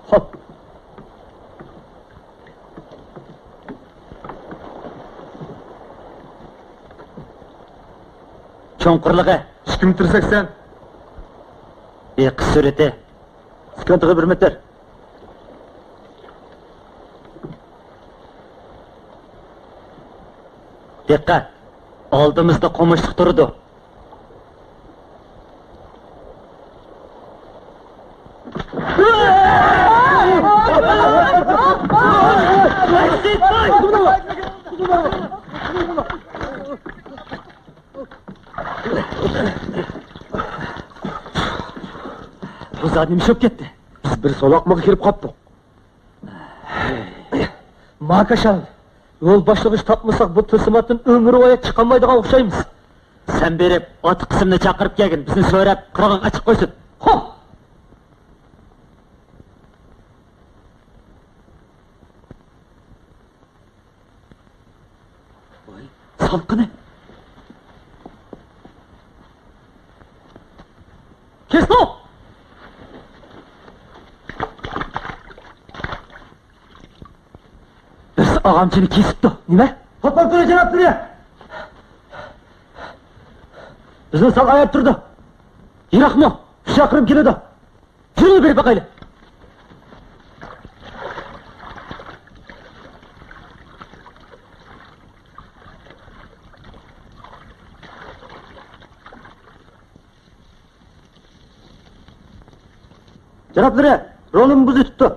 خوپ. چوڭقۇرلۇقى؟ ئىككى مېتىر سەكسەن. ئېقىش سۈرئىتى؟ سېكۇنتىغا بىر مېتىر. دىققەت! ئالدىمىزدا قومۇشلۇق تۇرىدۇ. بۇ زادى نېمە ئىش بولۇپ كەتتى؟ بىز بىر سولاقمىغا كىرىپ قاپتۇق. ماكاشال، يول باشلىغۇچ تاپمىساق، بۇ تىلسىماتتىن ئۆمۈرۋايەت چىقالمايدىغان ئوخشايمىز. سەن بېرىپ، ئاتا قىسىمنى چاقىرىپ كەلگىن، بىزنى سۆرەپ، قىرغاققا چىقىپ قويسۇن. خوپ! ۋاي، سالقىنى! كىسلوف! بىرسى ئاغامچىنى كېسىپتۇ. نېمە؟ قوپال تۇرۇڭ، جاناب، تۇرۇڭ! بىزنى سال ئاياپ تۇرىدۇ. يىراقمۇ؟ ئۈچ چاقىرىم كېلىدۇ. يۈرۈڭ، بېرىپ باقايلى. جانابلىرى، رولىمنى بۇزۇۋېتىپتۇ.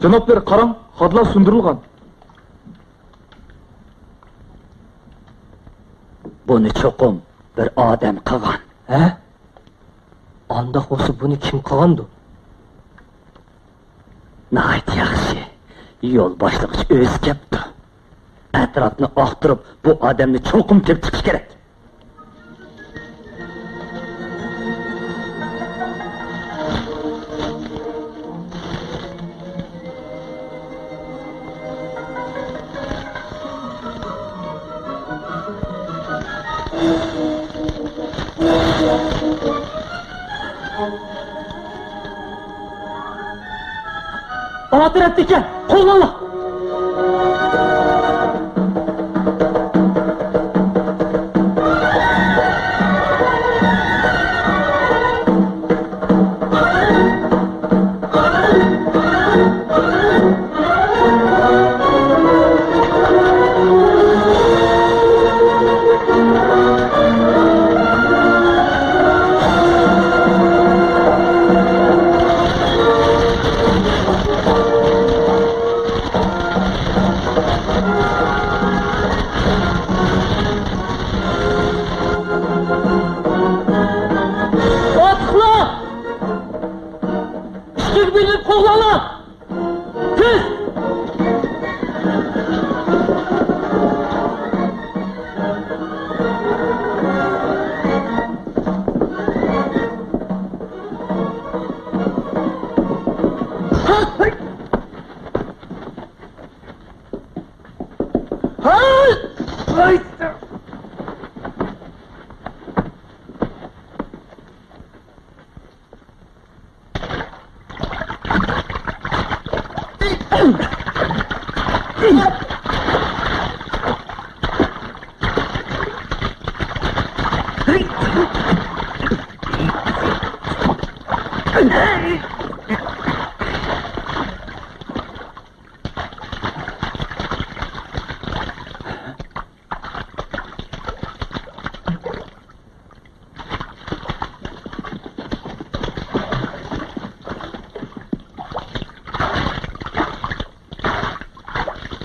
جانابلىرى، قاراڭ، خادىلار سۇندۇرۇلغان. بۇنى چوقۇم بىر ئادەم قىلغان. ھە؟ ئانداق بولسا، بۇنى كىم قىلغاندۇ؟ ناھايىتى ياخشى. يول باشلىغۇچ ئۆزى كەپتۇ. ئەتراپنى ئاختۇرۇپ، بۇ ئادەمنى چوقۇم تېپىپ چىقىش كېرەك. ئاۋۇ تەرەپتە ئىكەن، قوغلاڭلار! بېرىپ قوغلاڭلار! تېز!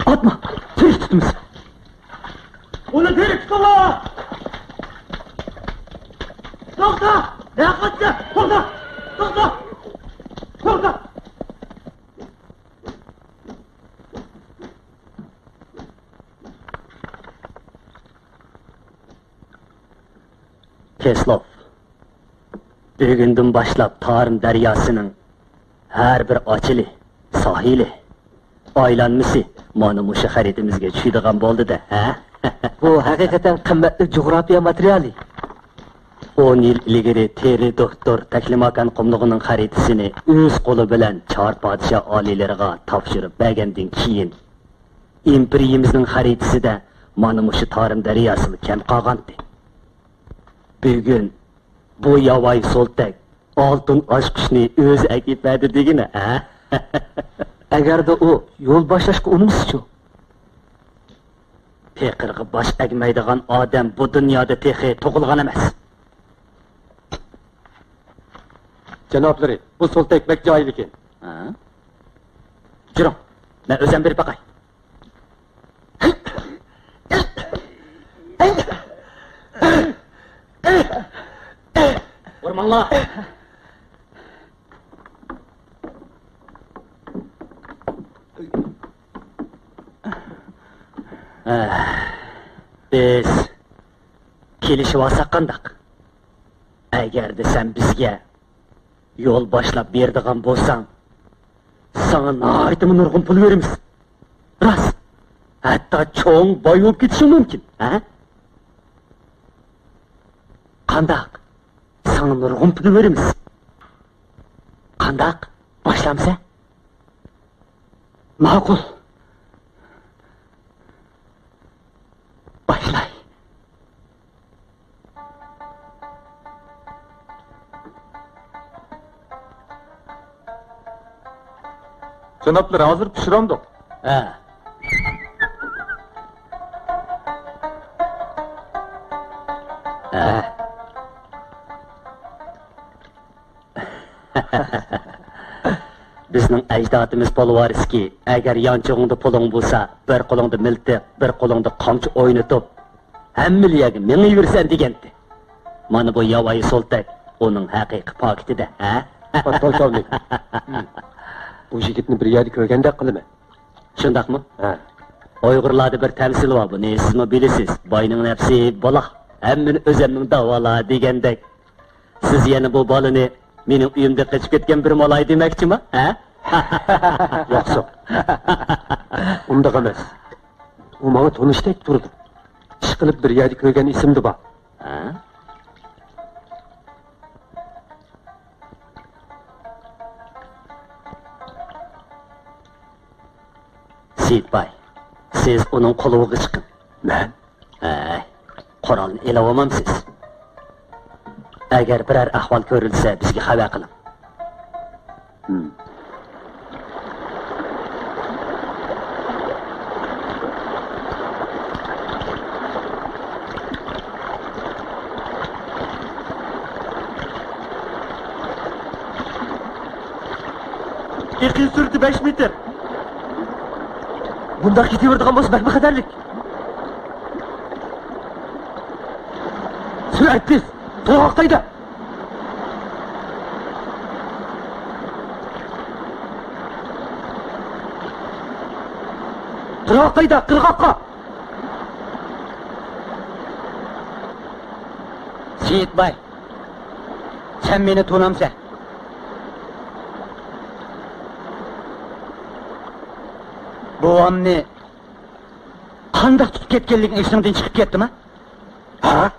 ئاتما! تىرىك تۇتىمىز! ئۇنى تىرىك تۇتۇڭلار! توختا! توختا! توختا! توختا! كېسلوف، بۈگۈندىن باشلاپ تارىم دەرياسىنىڭ ھەر بىر ئاچىلى، ساھىلى، ئايلانمىسى مانا مۇشۇ خەرىتىمىزگە چۈشىدىغان بولدى-دە، ھە؟ بۇ ھەقىقەتەن قىممەتلىك جۇغراپىيە ماتېرىيالى. ئون يىل ئىلگىرى تېررى دوكتور تەكلىماكان قۇملۇقىنىڭ خەرىتىسىنى ئۆز قولى بىلەن چار پادىشاھ ئالىيلىرىغا تاپشۇرۇپ بەرگەندىن كېيىن، ئىمپېرىيىمىزنىڭ خەرىتىسىدە مانا مۇشۇ تارىم دەرياسىلا كەم قالغانتى. بۈگۈن بۇ ياۋايى سولتەك ئالتۇن ئاچقۇچنى ئۆزى ئەكېلىپ بەردى دېگىنە، ھە؟ ئەگەردە ئۇ يول باشلاشقا ئۇنىمىسىچۇ؟ پېقىرغا باش ئەگمەيدىغان ئادەم بۇ دۇنيادا تېخى تۇغۇلغان ئەمەس. جانابلىرى، بۇ سولتەك بەك جايىلىكەن. ھە؟ جۈرۈڭ، مەن ئۆزۈم بېرىپ باقاي. ئۇرماڭلار! ھە، بىز كېلىشىۋالساق قانداق؟ ئەگەردە سەن بىزگە يول باشلاپ بېرىدىغان بولساڭ، ساڭا ناھايىتىمۇ نۇرغۇن پۇل بېرىمىز. راست، ھەتتا چوڭ باي بولۇپ كېتىشىڭ مۇمكىن، ھە؟ قانداق؟ ساڭا نۇرغۇن پۇل بېرىمىز. قانداق؟ باشلامسەن؟ ماقۇل. باشلاي. جانابلىرى، ھازىر پىشۇرامدۇق؟ ھە. ھە. بىزنىڭ ئەجدادىمىز بولۇۋارسكى، ئەگەر يانچۇقۇڭدا پۇلۇڭ بولسا، بىر قولۇڭدا مىلتىق، بىر قولۇڭدا قامچا ئوينىتىپ، ھەممىلا يەرگە مېڭىۋېرىسەن دېگەنتى. مانا بۇ ياۋايى سولتەك ئۇنىڭ ھەقىقىي پاكىتى-دە، ھە؟ پولكوۋنىك، بۇ يىگىتنى بىر يەردە كۆرگەندەك قىلىمەن. شۇنداقمۇ؟ ھە. ئۇيغۇرلاردا بىر تەمسىل بار، بۇنى سىزمۇ بىلىسىز، «باينىڭ نەپسى بالا، ھەممىنى ئۆزەمنىڭ داۋالا» دېگەندەك. سىز يەنە بۇ بالىنى مېنىڭ ئۆيۈمدىن قېچىپ كەتكەن بىر مالاي دېمەكچىما، ھە؟ ياقسۇ. ئۇنداق ئەمەس. ئۇ ماڭا تونۇشتەك تۇرىدۇ. ئىشقىلىپ بىر يەردە كۆرگەن ئېسىمدە بار. ھە؟ سېيىتباي، سىز ئۇنىڭ قۇلۇبىغا چىقىڭ. مەن؟ ھەي، قورالنى ئېلىۋالمامسىز؟ ئەگەر بىرەر ئەھۋال كۆرۈلسە، بىزگە خەۋەر قىلىڭ. ھىم. ئېقىن سۈرئىتى بەش مېتىر. بۇنداق كېتىۋېرىدىغان بولسا بەكمۇ خەتەرلىك. سۈرئەت تېز. تولغاق قايدا؟ قىرغاق قايدا؟ قىرغاققا! سېيىت باي، سەن مېنى تونامسەن؟ بوۋامنى قانداق تۇتۇپ كەتكەنلىكىڭ ئېسىڭدىن چىقىپ كەتتىما؟ ھە؟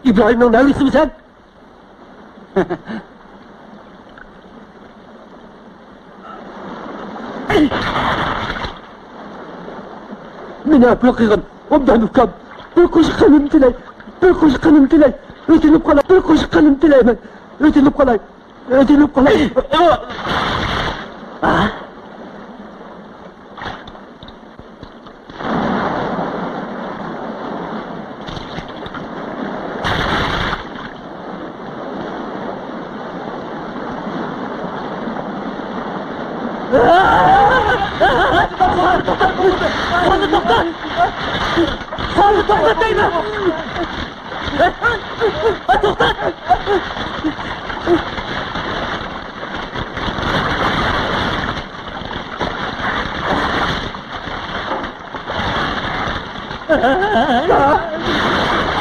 ئىبراھىمنىڭ نەۋرىسىمۇ سەن؟ مېنى ئەپۇ قىلغىن، ئوبدان ئۇكام. بىر قوشۇق قېنىمنى تىلەي، بىر قوشۇق قېنىمنى تىلەي. ئۆتۈنۈپ قالاي، بىر قوشۇق قېنىمنى تىلەيمەن. ئۆتۈنۈپ قالاي، ئۆتۈنۈپ قالاي. توختات! توختات!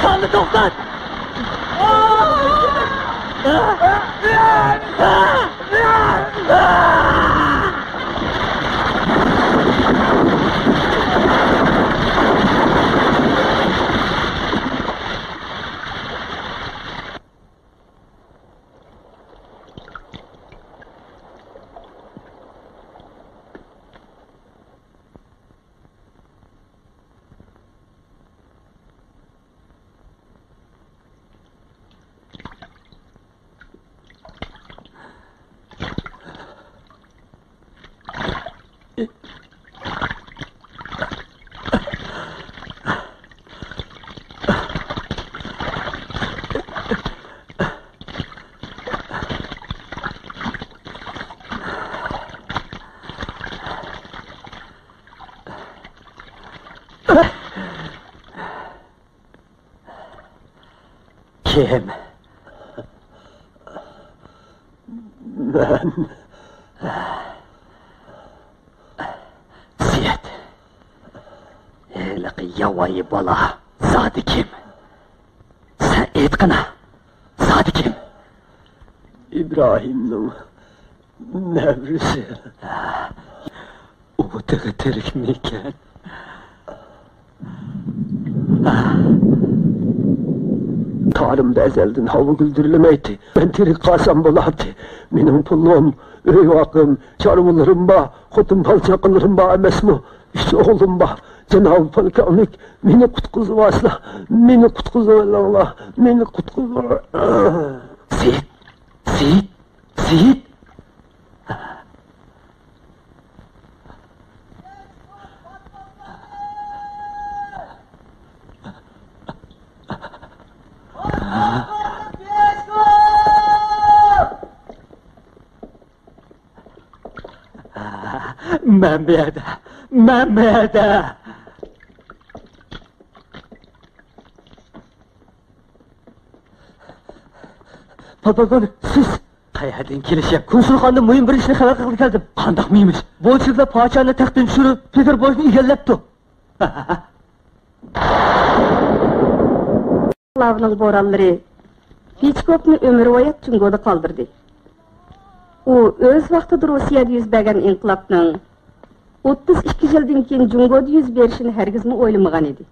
ساننى توختات! كىم؟ مەن. سېيىت، ھېلىقى ياۋايى بالا زادى كىم؟ سەن ئېيتقىنا، زادى كىم؟ ئىبراھىمنىڭ نەۋرىسى. ئۇ تېخى تىرىكمىكەن؟ تارىم ئەزەلدىن ھاۋا گۈلدۈرلىمەيتتى. مەن تىرىك قالسام بولاتتى. مېنىڭ پۇلۇم، ئۆي-ۋاقىم، چارۋىلىرىم بار، خوتۇن بالا-چاقىلىرىم بار ئەمەسمۇ؟ ئۈچ ئوغلۇم بار. جانابىي پولكوۋنىك، مېنى قۇتقۇزۇۋالسىلا، مېنى قۇتقۇزۇۋېلىڭلار، مېنى قۇتقۇزۇۋال. سېيىت، سېيىت، سېيىت! مەن بۇ يەردە، مەن بۇ يەردە. پالپالپان، سىز؟ قەيەردىن كېلىشىپ، كونسۇلخانىدىن مۇھىم بىر ئىشنى خەۋەر قىلغىلى كەلدىم. قانداق مۇھىم ئىش؟ بولشېۋىكلار پادىشاھنى تەختتىن چۈشۈرۈپ، پېتېربۇرگنى ئىگىلەپتۇ. ئىنقىلابىنىڭ بورانلىرى پىچكوفنى ئۆمۈرۋايەت جۇڭگودا قالدۇردى. ئۇ ئۆز ۋاقتىدا روسىيەدە يۈز بەرگەن ئىنقىلابنىڭ ئوتتۇز ئىككى يىلدىن كېيىن جۇڭگودا يۈز بېرىشىنى ھەرگىزمۇ ئويلىمىغان ئىدى.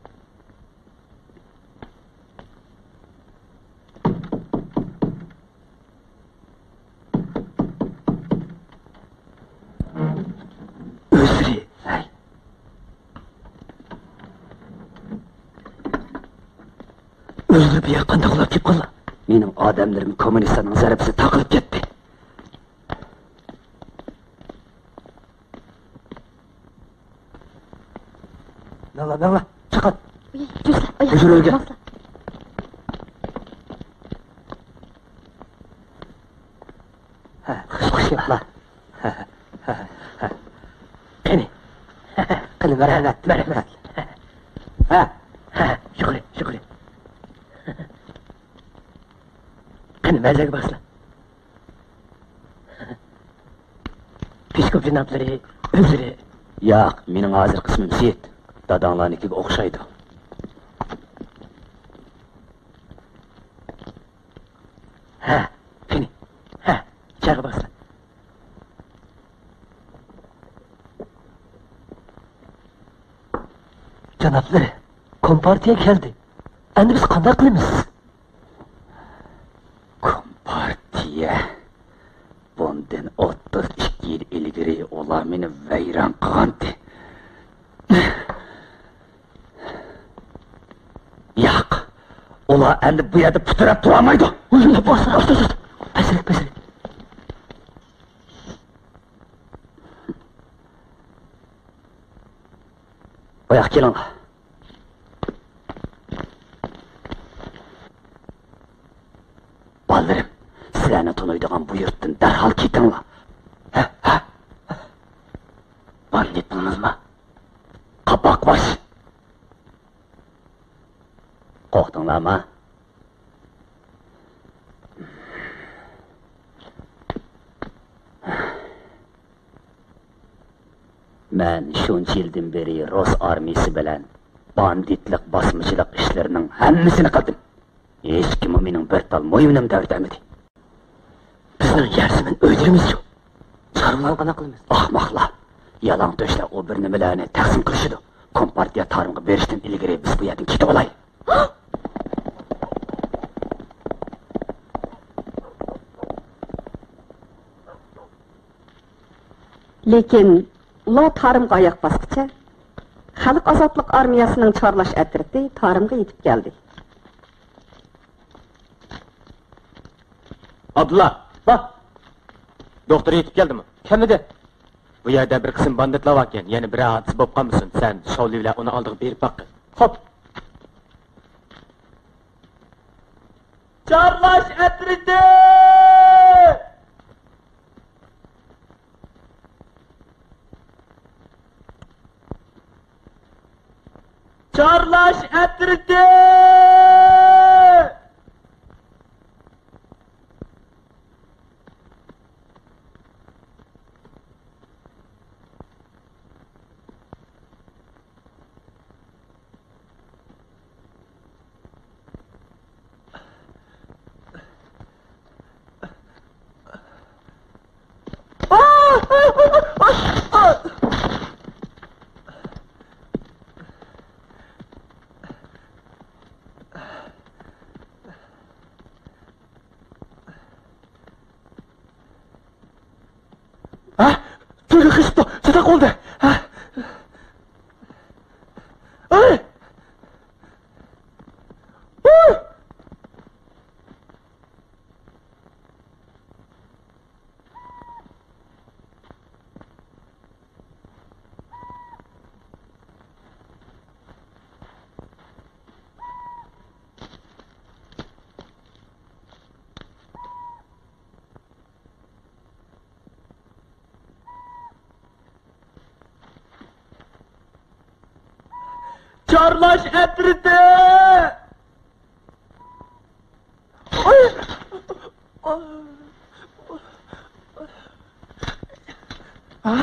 ئۆزلىرى، ھەي. ئۆزلىرى بۇ يەرگە قانداق ئۇلاپ كېلىپ قالدى؟ مېنىڭ ئادەملىرىم كوممۇنىستلارنىڭ زەربىسىدە تاقىلىپ كەتتى. مېڭلا، مېڭلا، چىقىڭ. ئۇي، يۈرسىلە، ئاياق يۈرۈڭ. ماڭسىلا. ھە، خۇش، خۇش ياپلا. ھە، ھە، ھە، ھە. قېنى. قېنى، مەرھەمەت، مەرھەمەت. ھە، ھە، يۇقىرى، يۇقىرى. قېنى، مەزەگە باسلا. پىشكوپ جانابلىرى ئۆزلىرى. ياق، مېنىڭ ھازىرقى ئىسمىم سېيىت. داداڭلارنىڭكىگە ئوخشايدۇ. ھە، قېنى، ھە، ئىچەرىگە بارسىلەر. جانابلىرى، كومپارتىيە كەلدى. ئەمدى بىز قانداق قىلىمىز؟ كومپارتىيە. بۇندىن ئوتتۇز ئىككى يىل ئىلگىرى ئۇلار مېنى ۋەيران قىلغانتى. ياق، ئۇلار ئەمدى بۇ يەردە پۇتراپ تۇرالمايدۇ. ئاست، ئاست، ئاست. پەسرەك، پەسرەك. بۇياققا كېلىڭلار. بالىلىرىم، سىلەرنى تونۇيدىغان بۇ يۇرتتىن دەرھال كېتىڭلار. ھە، ھە. باندىتنىڭمىزما؟ قاپاق باش. قورقتۇڭلارما؟ مەن شۇنچە يىلدىن بېرى رۇس ئارمىيىسى بىلەن باندىتلىق، باسمىچىلىق ئىشلىرىنىڭ ھەممىسىنى قىلدىم. ھېچكىممۇ مېنىڭ بىر تال مويۇنۇمنى تەۋرىتەلمىدى. بىزنىڭ يەر زېمىن ئۆيلىرىمىز يوق. چارۋىلارنى قانداق قىلىمىز؟ ئاخماقلار. يالاڭ تۆشلەر ئۇ بىر نېمىلەرنى تەقسىم قىلىشىدۇ. كومپارتىيە تارىمغا بېرىشتىن ئىلگىرى بىز بۇ يەردىن كېتىۋالايلى. لېكىن ئۇلار تارىمغا ئاياق باسقىچە، خەلق ئازادلىق ئارمىيەسىنىڭ چارلاش ئەترىتى تارىمغا يېتىپ كەلدى. ئابدۇللا، با! دوختۇر يېتىپ كەلدىمۇ؟ كەلمىدى. بۇ يەردە بىر قىسىم باندىتلار باركەن، يەنە بىرەر ھادىسە بولۇپ قالمىسۇن، سەن شاۋلى بىلەن ئۇنىڭ ئالدىغا بېرىپ باققىن. خوپ. چارلاش ئەترىتى! چارلاش ئەترىتى! ھە؟ تۆگە قېچىپتۇ، چاتاق بولدى. ھە؟ ئەي! ھۇي! چارلاش ئەترىتى! ھە؟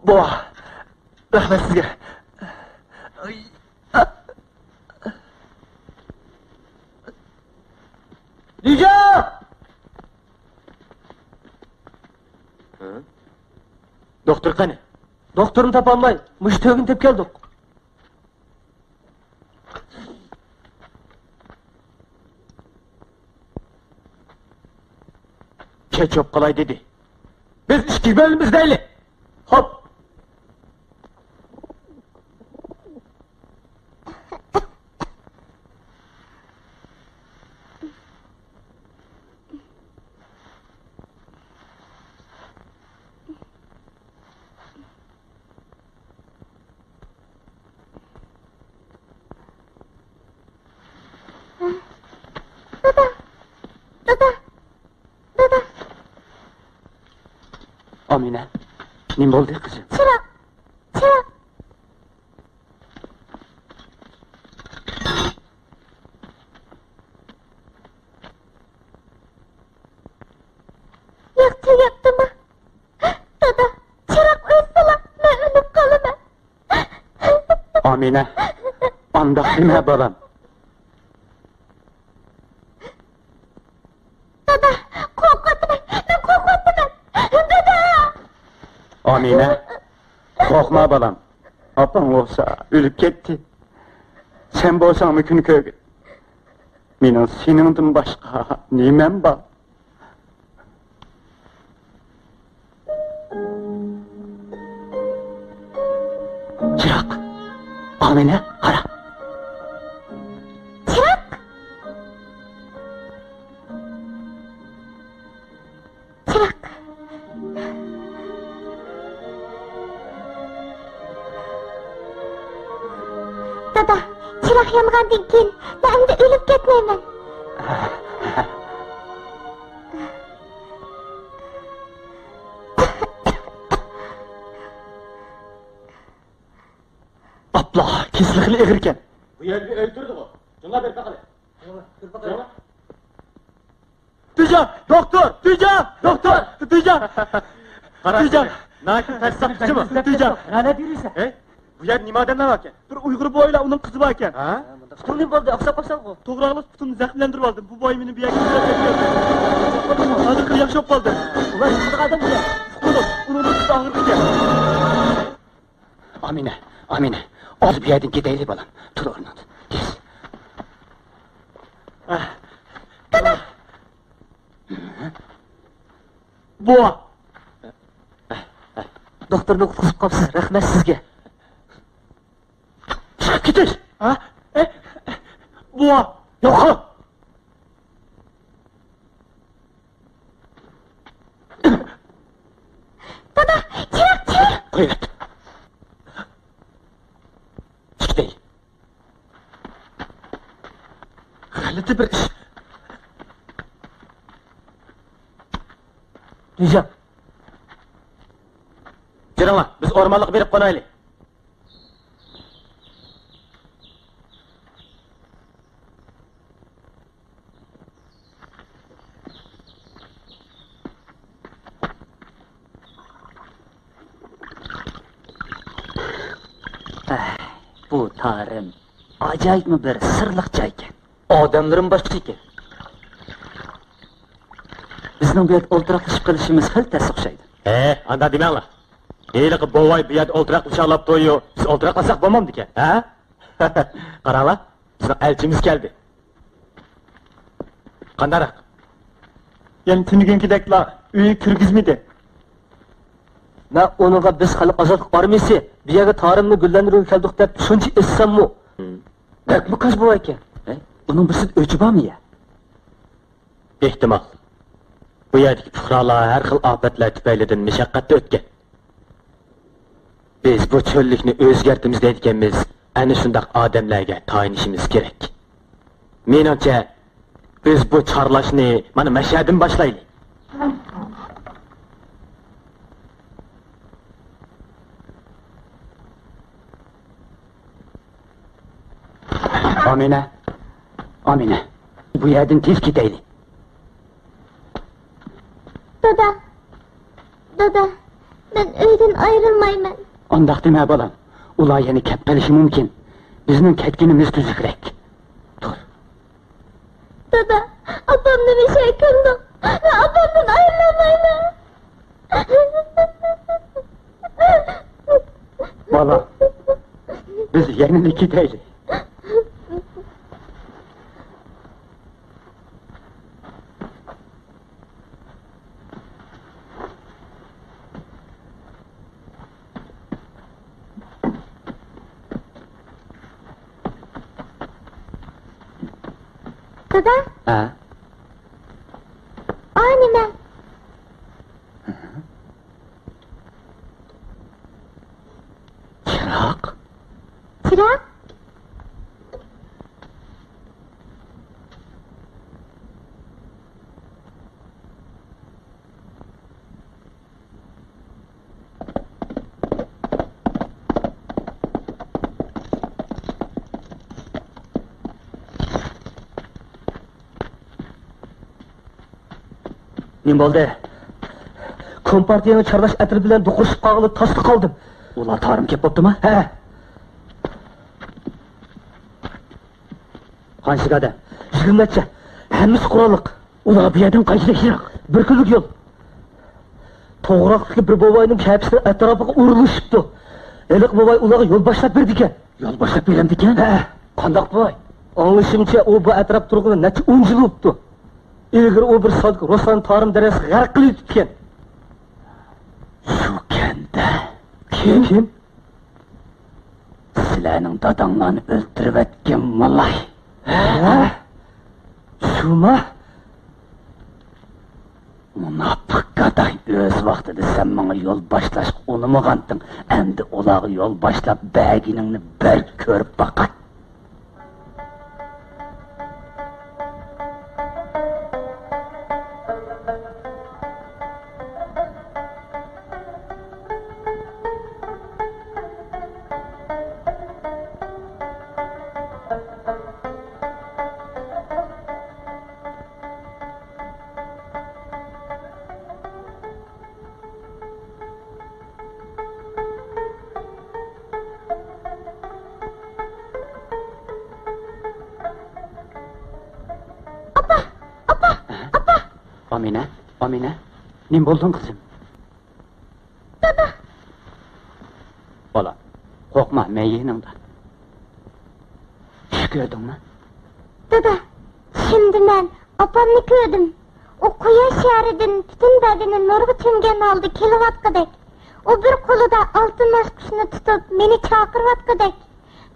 بوۋا، رەھمەت سىزگە. دىجا! دوختۇر قېنى؟ دوختۇرنى تاپالماي، مۇشۇ تۆگىنى تېپىپ كەلدۇق. كەچ بولۇپ قالاي دېدى. بىز ئىككىگە بۆلۈنىمىز دەيلى. خوپ. دادا! دادا! دادا! ئامىنە، نېمە بولدى، قىزىم؟ چىراغ! چىراغ! ئامىنە، ئانداق دېمە، بالام. دادا، قورقۇۋاتىمەن، مەن قورقۇۋاتىمەن. دادا! ئامىنە، قورقما، بالام. ئاپاڭ بولسا ئۆلۈپ كەتتى. سەن بولساڭمۇ كۈن كۆرگىن. مېنىڭ سېنىڭدىن باشقا نېمەم بار؟ چىراغ! ئامىنە، قارا! چىراغ! چىراغ! دادا، چىراغ يانغاندىن كېيىن مەن ئەمدى ئۆلۈپ كەتمەيمەن. ئاپلا، كېسىلى خېلى ئېغىركەن. بۇ يەردە بىر ئۆي تۇرىدىغۇ. شۇڭا بېرىپ باقايلى. شۇڭا. تۈيجان، دوختۇر، تۈيجان، دوختۇر، تۈيجان. قارا، تۈيجان. ناھايىتى تەس ساقچىمۇ؟ تۈيجان. نەدە يۈرۈيسەن؟ ھەي، بۇ يەردە نېمە ئادەملەر باركەن؟ بىر ئۇيغۇر بوۋايلا ئۇنىڭ قىزى باركەن. ھە؟ پۇتۇڭ نېمە بولدى؟ ئاقساپ قاپسەنغۇ؟ توغراقلىق پۇتۇمنى زەخىملەندۈرۈۋالدىم. بۇ بوۋاي مېنى بۇ يەرگە كۆتۈرۈپ كەلدى. ھازىر خېلى ياخشى بولۇپ قالدى. ئۇلار نېمىدىغان ئادەم بۇلار؟ ئۇقمىدىم. ئۇنىڭ پۇتى ئاغرىدىكەن. ئامىنە، ئامىنە، ھازىر بۇ يەردىن كېتەيلى، بالام. تۇر ئورنۇڭدىن. تېز. بوۋا! دوختۇرنى قۇتقۇزۇپ قاپسىز، رەھمەت سىزگە. چىقىپ كېتىش! ھە؟ ئە؟ بوۋا! يوقال! دادا، چىراغ، چىراغ! قويۇۋەت. چىقتى. غەلىتە بىر ئىش. تۈيجان. جۈرۈڭلار، بىز ئورمانلىققا بېرىپ قونايلى. ئەھ، بۇ تارىم ئاجايىپمۇ بىر سىرلىق جايكەن. ئادەملىرىمۇ باشقىچە ئىكەن. بىزنىڭ بۇ يەردە ئولتۇراقلىشىپ قېلىشىمىز خېلى تەس ئوخشايدۇ. ھە، ئانداق دېمەڭلار. ھېلىقى بوۋاي بۇ يەردە ئولتۇراقلىشالاپتۇ-يۇ، بىز ئولتۇراقلاشساق بولمامدىكەن، ھە؟ قاراڭلار، بىزنىڭ ئەلچىمىز كەلدى. قانداقراق؟ يەنە تۈنۈگۈنكىدەكلا ئۆيگە كىرگۈزمىدى. مەن ئۇنىڭغا بىز خەلق ئازادلىق ئارمىيەسى بۇ يەرگە تارىمنى گۈللەندۈرگىلى كەلدۇق دەپ شۇنچە ئېيتساممۇ، بەكمۇ كاج بوۋايكەن. ھەي، ئۇنىڭ بىرسىدە ئۆچى بارمۇ يا؟ ئېھتىمال. بۇ يەردىكى پۇقرالار ھەر خىل ئاپەتلەر تۈپەيلىدىن مۇشەققەتتە ئۆتكەن. بىز بۇ چۆللۈكنى ئۆزگەرتىمىز دەيدىكەنمىز، ئەنە شۇنداق ئادەملەرگە تايىنىشىمىز كېرەك. مېنىڭچە، بىز بۇ چارلاشنى مانا مەشەدىن باشلايلى. ئامىنە، ئامىنە، بۇ يەردىن تېز كېتەيلى. دادا، دادا، مەن ئۆيدىن ئايرىلمايمەن. ئانداق دېمە، بالام. ئۇلار يەنە كەپ قېلىشى مۇمكىن. بىزنىڭ كەتكىنىمىز تۈزۈكرەك. تۇر. دادا، ئاپامنى مەشەگە كۆمدۈڭ. مەن ئاپامدىن ئايرىلالمايمەن. بالام، بىز يەنىلا كېتەيلى. دادا. ھە؟ ئا نېمە؟ چىراغ. چىراغ؟ نېمە بولدى؟ كومپارتىيەنىڭ چارلاش ئەترىتى بىلەن دوقۇرۇشۇپ قالغىلى تاسلا قالدىم. ئۇلار تارىم كەپ بوپتىما؟ ھە. نەچچە ئادەم؟ يىگىرمە نەچچە. ھەممىسى قوراللىق. ئۇلار بۇ يەردىن قانچىلىك يىراق؟ بىر كۈنلۈك يول. توغراقتىكى بىر بوۋاينىڭ كەپىسىنىڭ ئەتراپىغا ئورۇنلىشىپتۇ. ھېلىقى بوۋاي ئۇلارغا يول باشلاپ بېرىدىكەن. يول باشلاپ بېرەمدىكەن؟ ھە. قانداق بوۋاي؟ ئاڭلىشىمچە، ئۇ بۇ ئەتراپتا تۇرغىلى نەچچە ئون يىل بوپتۇ. ئىلگىرى ئۇ بىر سادىق روسلان تارىم دەرياسىغا غەرق قىلىۋېتىپتىكەن. شۇ كەندە. كىم؟ كىم؟ سىلەرنىڭ داداڭلارنى ئۆلتۈرۈۋەتكەن مالاي. ھە؟ شۇما؟ مۇناپىق گاداي، ئۆز ۋاقتىدا سەن ماڭا يول باشلاشقا ئۇنىمىغانتىڭ، ئەمدى ئۇلارغا يول باشلاپ بەرگىنىڭنى بىر كۆرۈپ باقاي. ئاپا! ئاپا! ئاپا! ئامىنە، ئامىنە، نېمە بولدۇڭ قىزىم؟ دادا! بالام، قورقما، مەن يېنىڭدا. چۈش كۆردۈڭمۇ؟ دادا، چۈشۈمدە مەن ئاپامنى كۆردۈم. ئۇ قۇياش شەھىرىدىن پۈتۈن بەدىنى نۇرغا چۆمگەن ھالدا كېلىۋاتقۇدەك. ئۇ بىر قولىدا ئالتۇن ئاچقۇچنى تۇتۇپ، مېنى چاقىرىۋاتقۇدەك.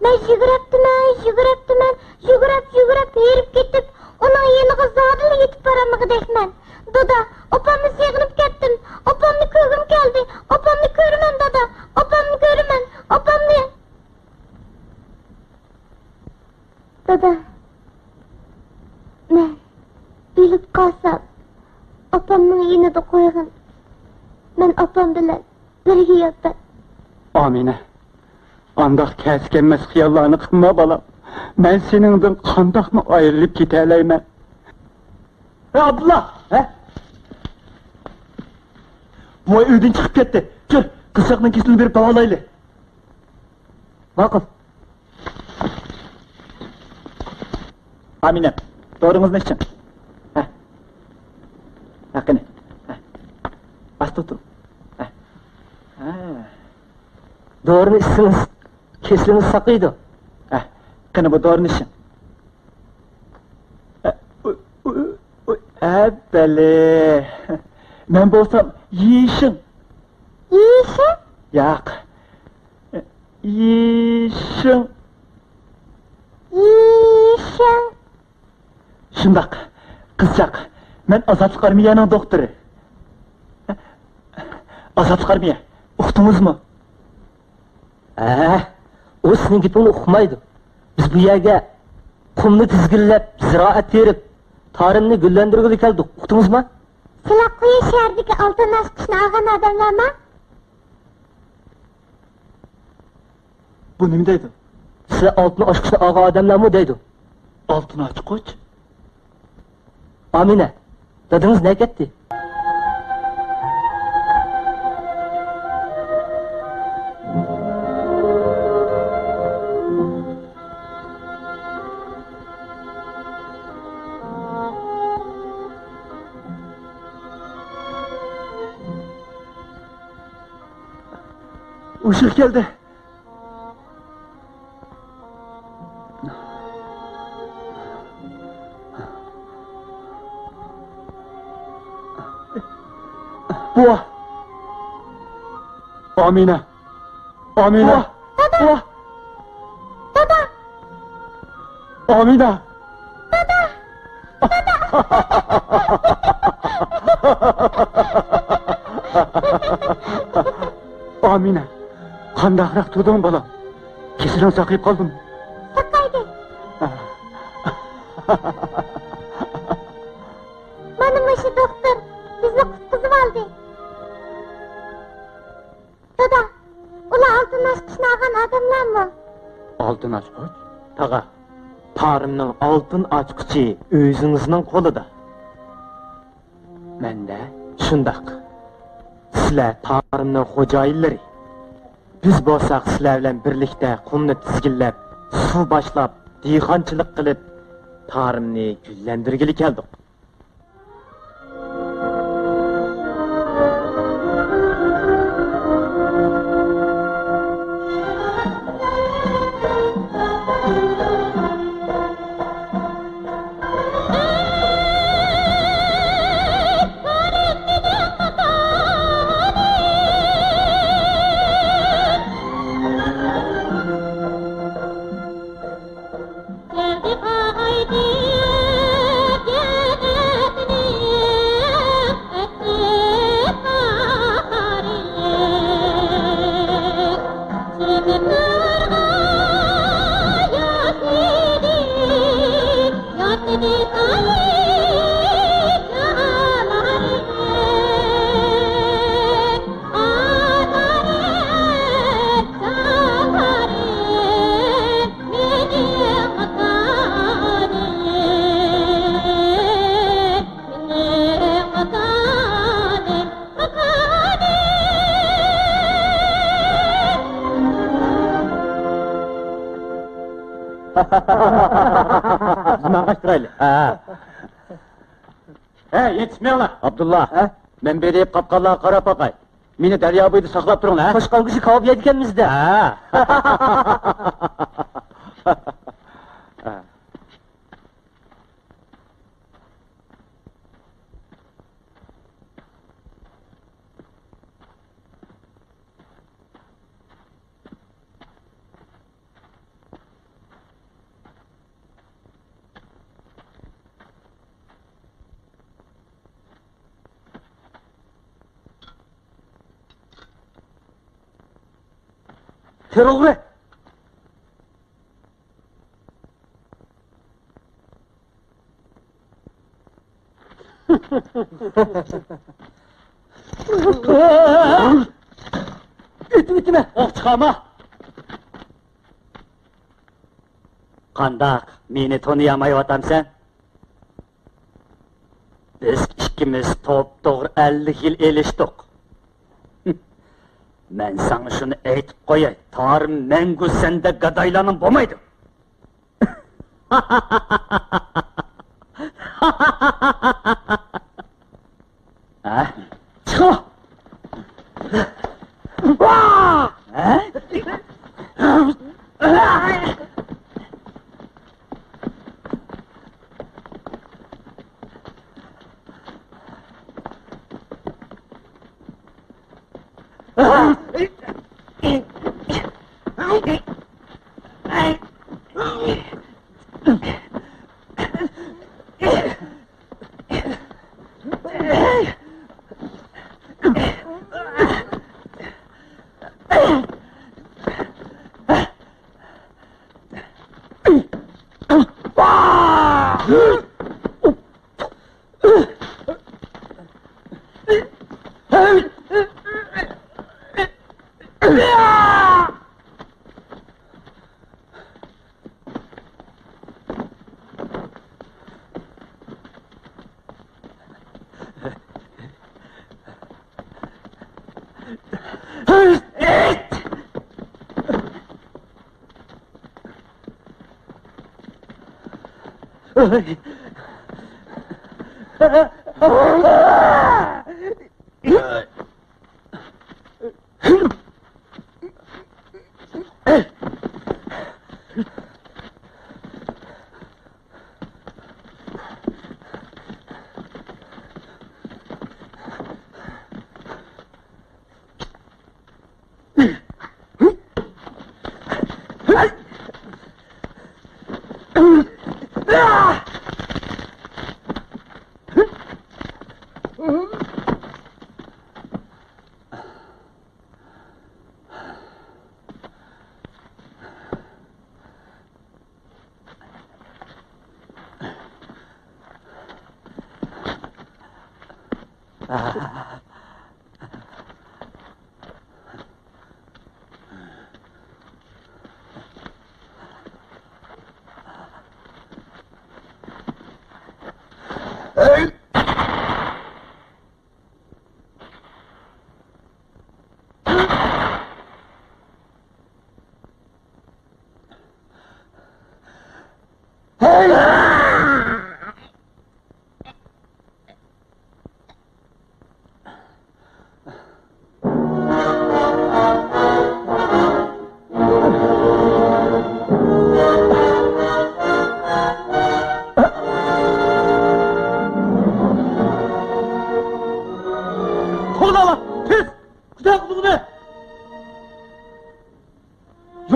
مەن يۈگۈرۈپتىمەن، يۈگۈرۈپتىمەن، يۈگۈرۈپ، يۈگۈرۈپ ھېرىپ كېتىپ، ئۇنىڭ يېنىغا زادىلا يېتىپ بارالمىغۇدەكمەن. دادا، ئاپامنى سېغىنىپ كەتتىم. ئاپامنى كۆرگۈم كەلدى. ئاپامنى كۆرىمەن، دادا. ئاپامنى كۆرىمەن. ئاپامنى. دادا، مەن ئۆلۈپ قالسام، ئاپامنىڭ يېنىدا قويغىن. مەن ئاپام بىلەن بىرگە ياتاي. ئامىنە، ئانداق كەسكەنمەس خىياللارنى قىلما، بالام. مەن سېنىڭدىن قانداقمۇ ئايرىلىپ كېتەلەيمەن؟ ھە، ئابدۇللا! ھە؟ بوۋاي ئۆيدىن چىقىپ كەتتى. كىر، قىزچاقنىڭ كېسىلىنى بېرىپ داۋالايلى. ماقۇل. ئامىنە، دورىڭىزنى ئىچىڭ. ھە. ھە، قېنى. ھە. ئاستا تۇرۇڭ. ھە. ھە. دورىنى ئىچسىڭىز، كېسىلىڭىز ساقىيىدۇ. ھە. قېنى، بۇ دورىنى ئىچىڭ. ھە. ئۇي، ئۇي، ئۇي. ھە، بەلى. مەن بولسام يېشىڭ. يېشىڭ؟ ياق. يېشىڭ. يېشىڭ. شۇنداق، قىزچاق. مەن ئازادلىق ئارمىيەنىڭ دوختۇرى. ئازادلىق ئارمىيە، ئۇقتىڭىزمۇ؟ ھە، ئۇ سېنىڭ گېپىڭنى ئۇقمايدۇ. بىز بۇ يەرگە قۇمنى تىزگىنلەپ، زىرائەت تېرىپ، تارىمنى گۈللەندۈرگىلى كەلدۇق. ئۇقتىڭىزمۇ؟ سىلەر قۇياش شەھىرىدىكى ئالتۇن ئاچقۇچنى ئالغان ئادەملەرمۇ؟ بۇ نېمە دەيدۇ؟ سىلەر ئالتۇن ئاچقۇچنى ئالغان ئادەملەرمۇ دەيدۇ. ئالتۇن ئاچقۇچ؟ ئامىنە، دادىڭىز نەگە كەتتى؟ ئۇششۇق كەلدى. بوۋا! ئامىنە! ئامىنە! بوۋا! دادا! بوۋا! دادا! ئامىنە! دادا! دادا! ئامىنە، قانداقراق تۇردۇڭ، بالام؟ كېسىلىڭ ساقىيىپ قالدىمۇ؟ ساقايدى. مانا مۇشۇ دوختۇر بىزنى قۇتقۇزۇۋالدى. دادا، ئۇلار ئالتۇن ئاچقۇچنى ئالغان ئادەملەرمۇ؟ ئالتۇن ئاچقۇچ؟ تاغا، تارىمنىڭ ئالتۇن ئاچقۇچى ئۆزىڭىزنىڭ قولىدا. مەندە؟ شۇنداق. سىلەر تارىمنىڭ خوجايىنلىرى. بىز بولساق سىلەر بىلەن بىرلىكتە قۇمنى تىزگىنلەپ، سۇ باشلاپ، دېھقانچىلىق قىلىپ، تارىمنى گۈللەندۈرگىلى كەلدۇق. بىز ماڭغاچ تۇرايلى. ھە. ھە، يېتىشمەڭلار. ئابدۇللا، ھە؟ مەن بېرىپ قاپقانلارغا قاراپ باقاي. مېنى دەريا بويىدا ساقلاپ تۇرۇڭلار، ھە؟ توشقانغۇچى كاۋاپ يەيدىكەنمىز-دە. ھە. تېررورغا! ئۆتۈم، ئۆتۈمە! ئوق چىقارما! قانداق، مېنى تونۇيالمايۋاتامسەن؟ بىز ئىككىمىز توپتوغرا ئەللىك يىل ئېلىشتۇق. مەن ساڭا شۇنى ئېيتىپ قوياي، تارىم مەڭگۈ سەندەك گادايلارنىڭ بولمايدۇ. ھە؟ چىقىڭ! ھە؟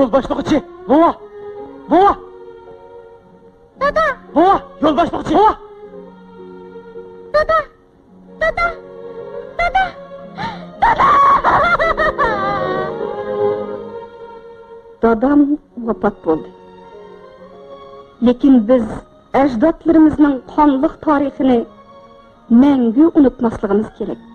يول باشلىغۇچى! بوۋا! بوۋا! دادا! بوۋا! يول باشلىغۇچى! بوۋا! دادا! دادا! دادا! دادا! دادام ۋاپات بولدى. لېكىن بىز ئەجدادلىرىمىزنىڭ قانلىق تارىخىنى مەڭگۈ ئۇنتۇماسلىقىمىز كېرەك.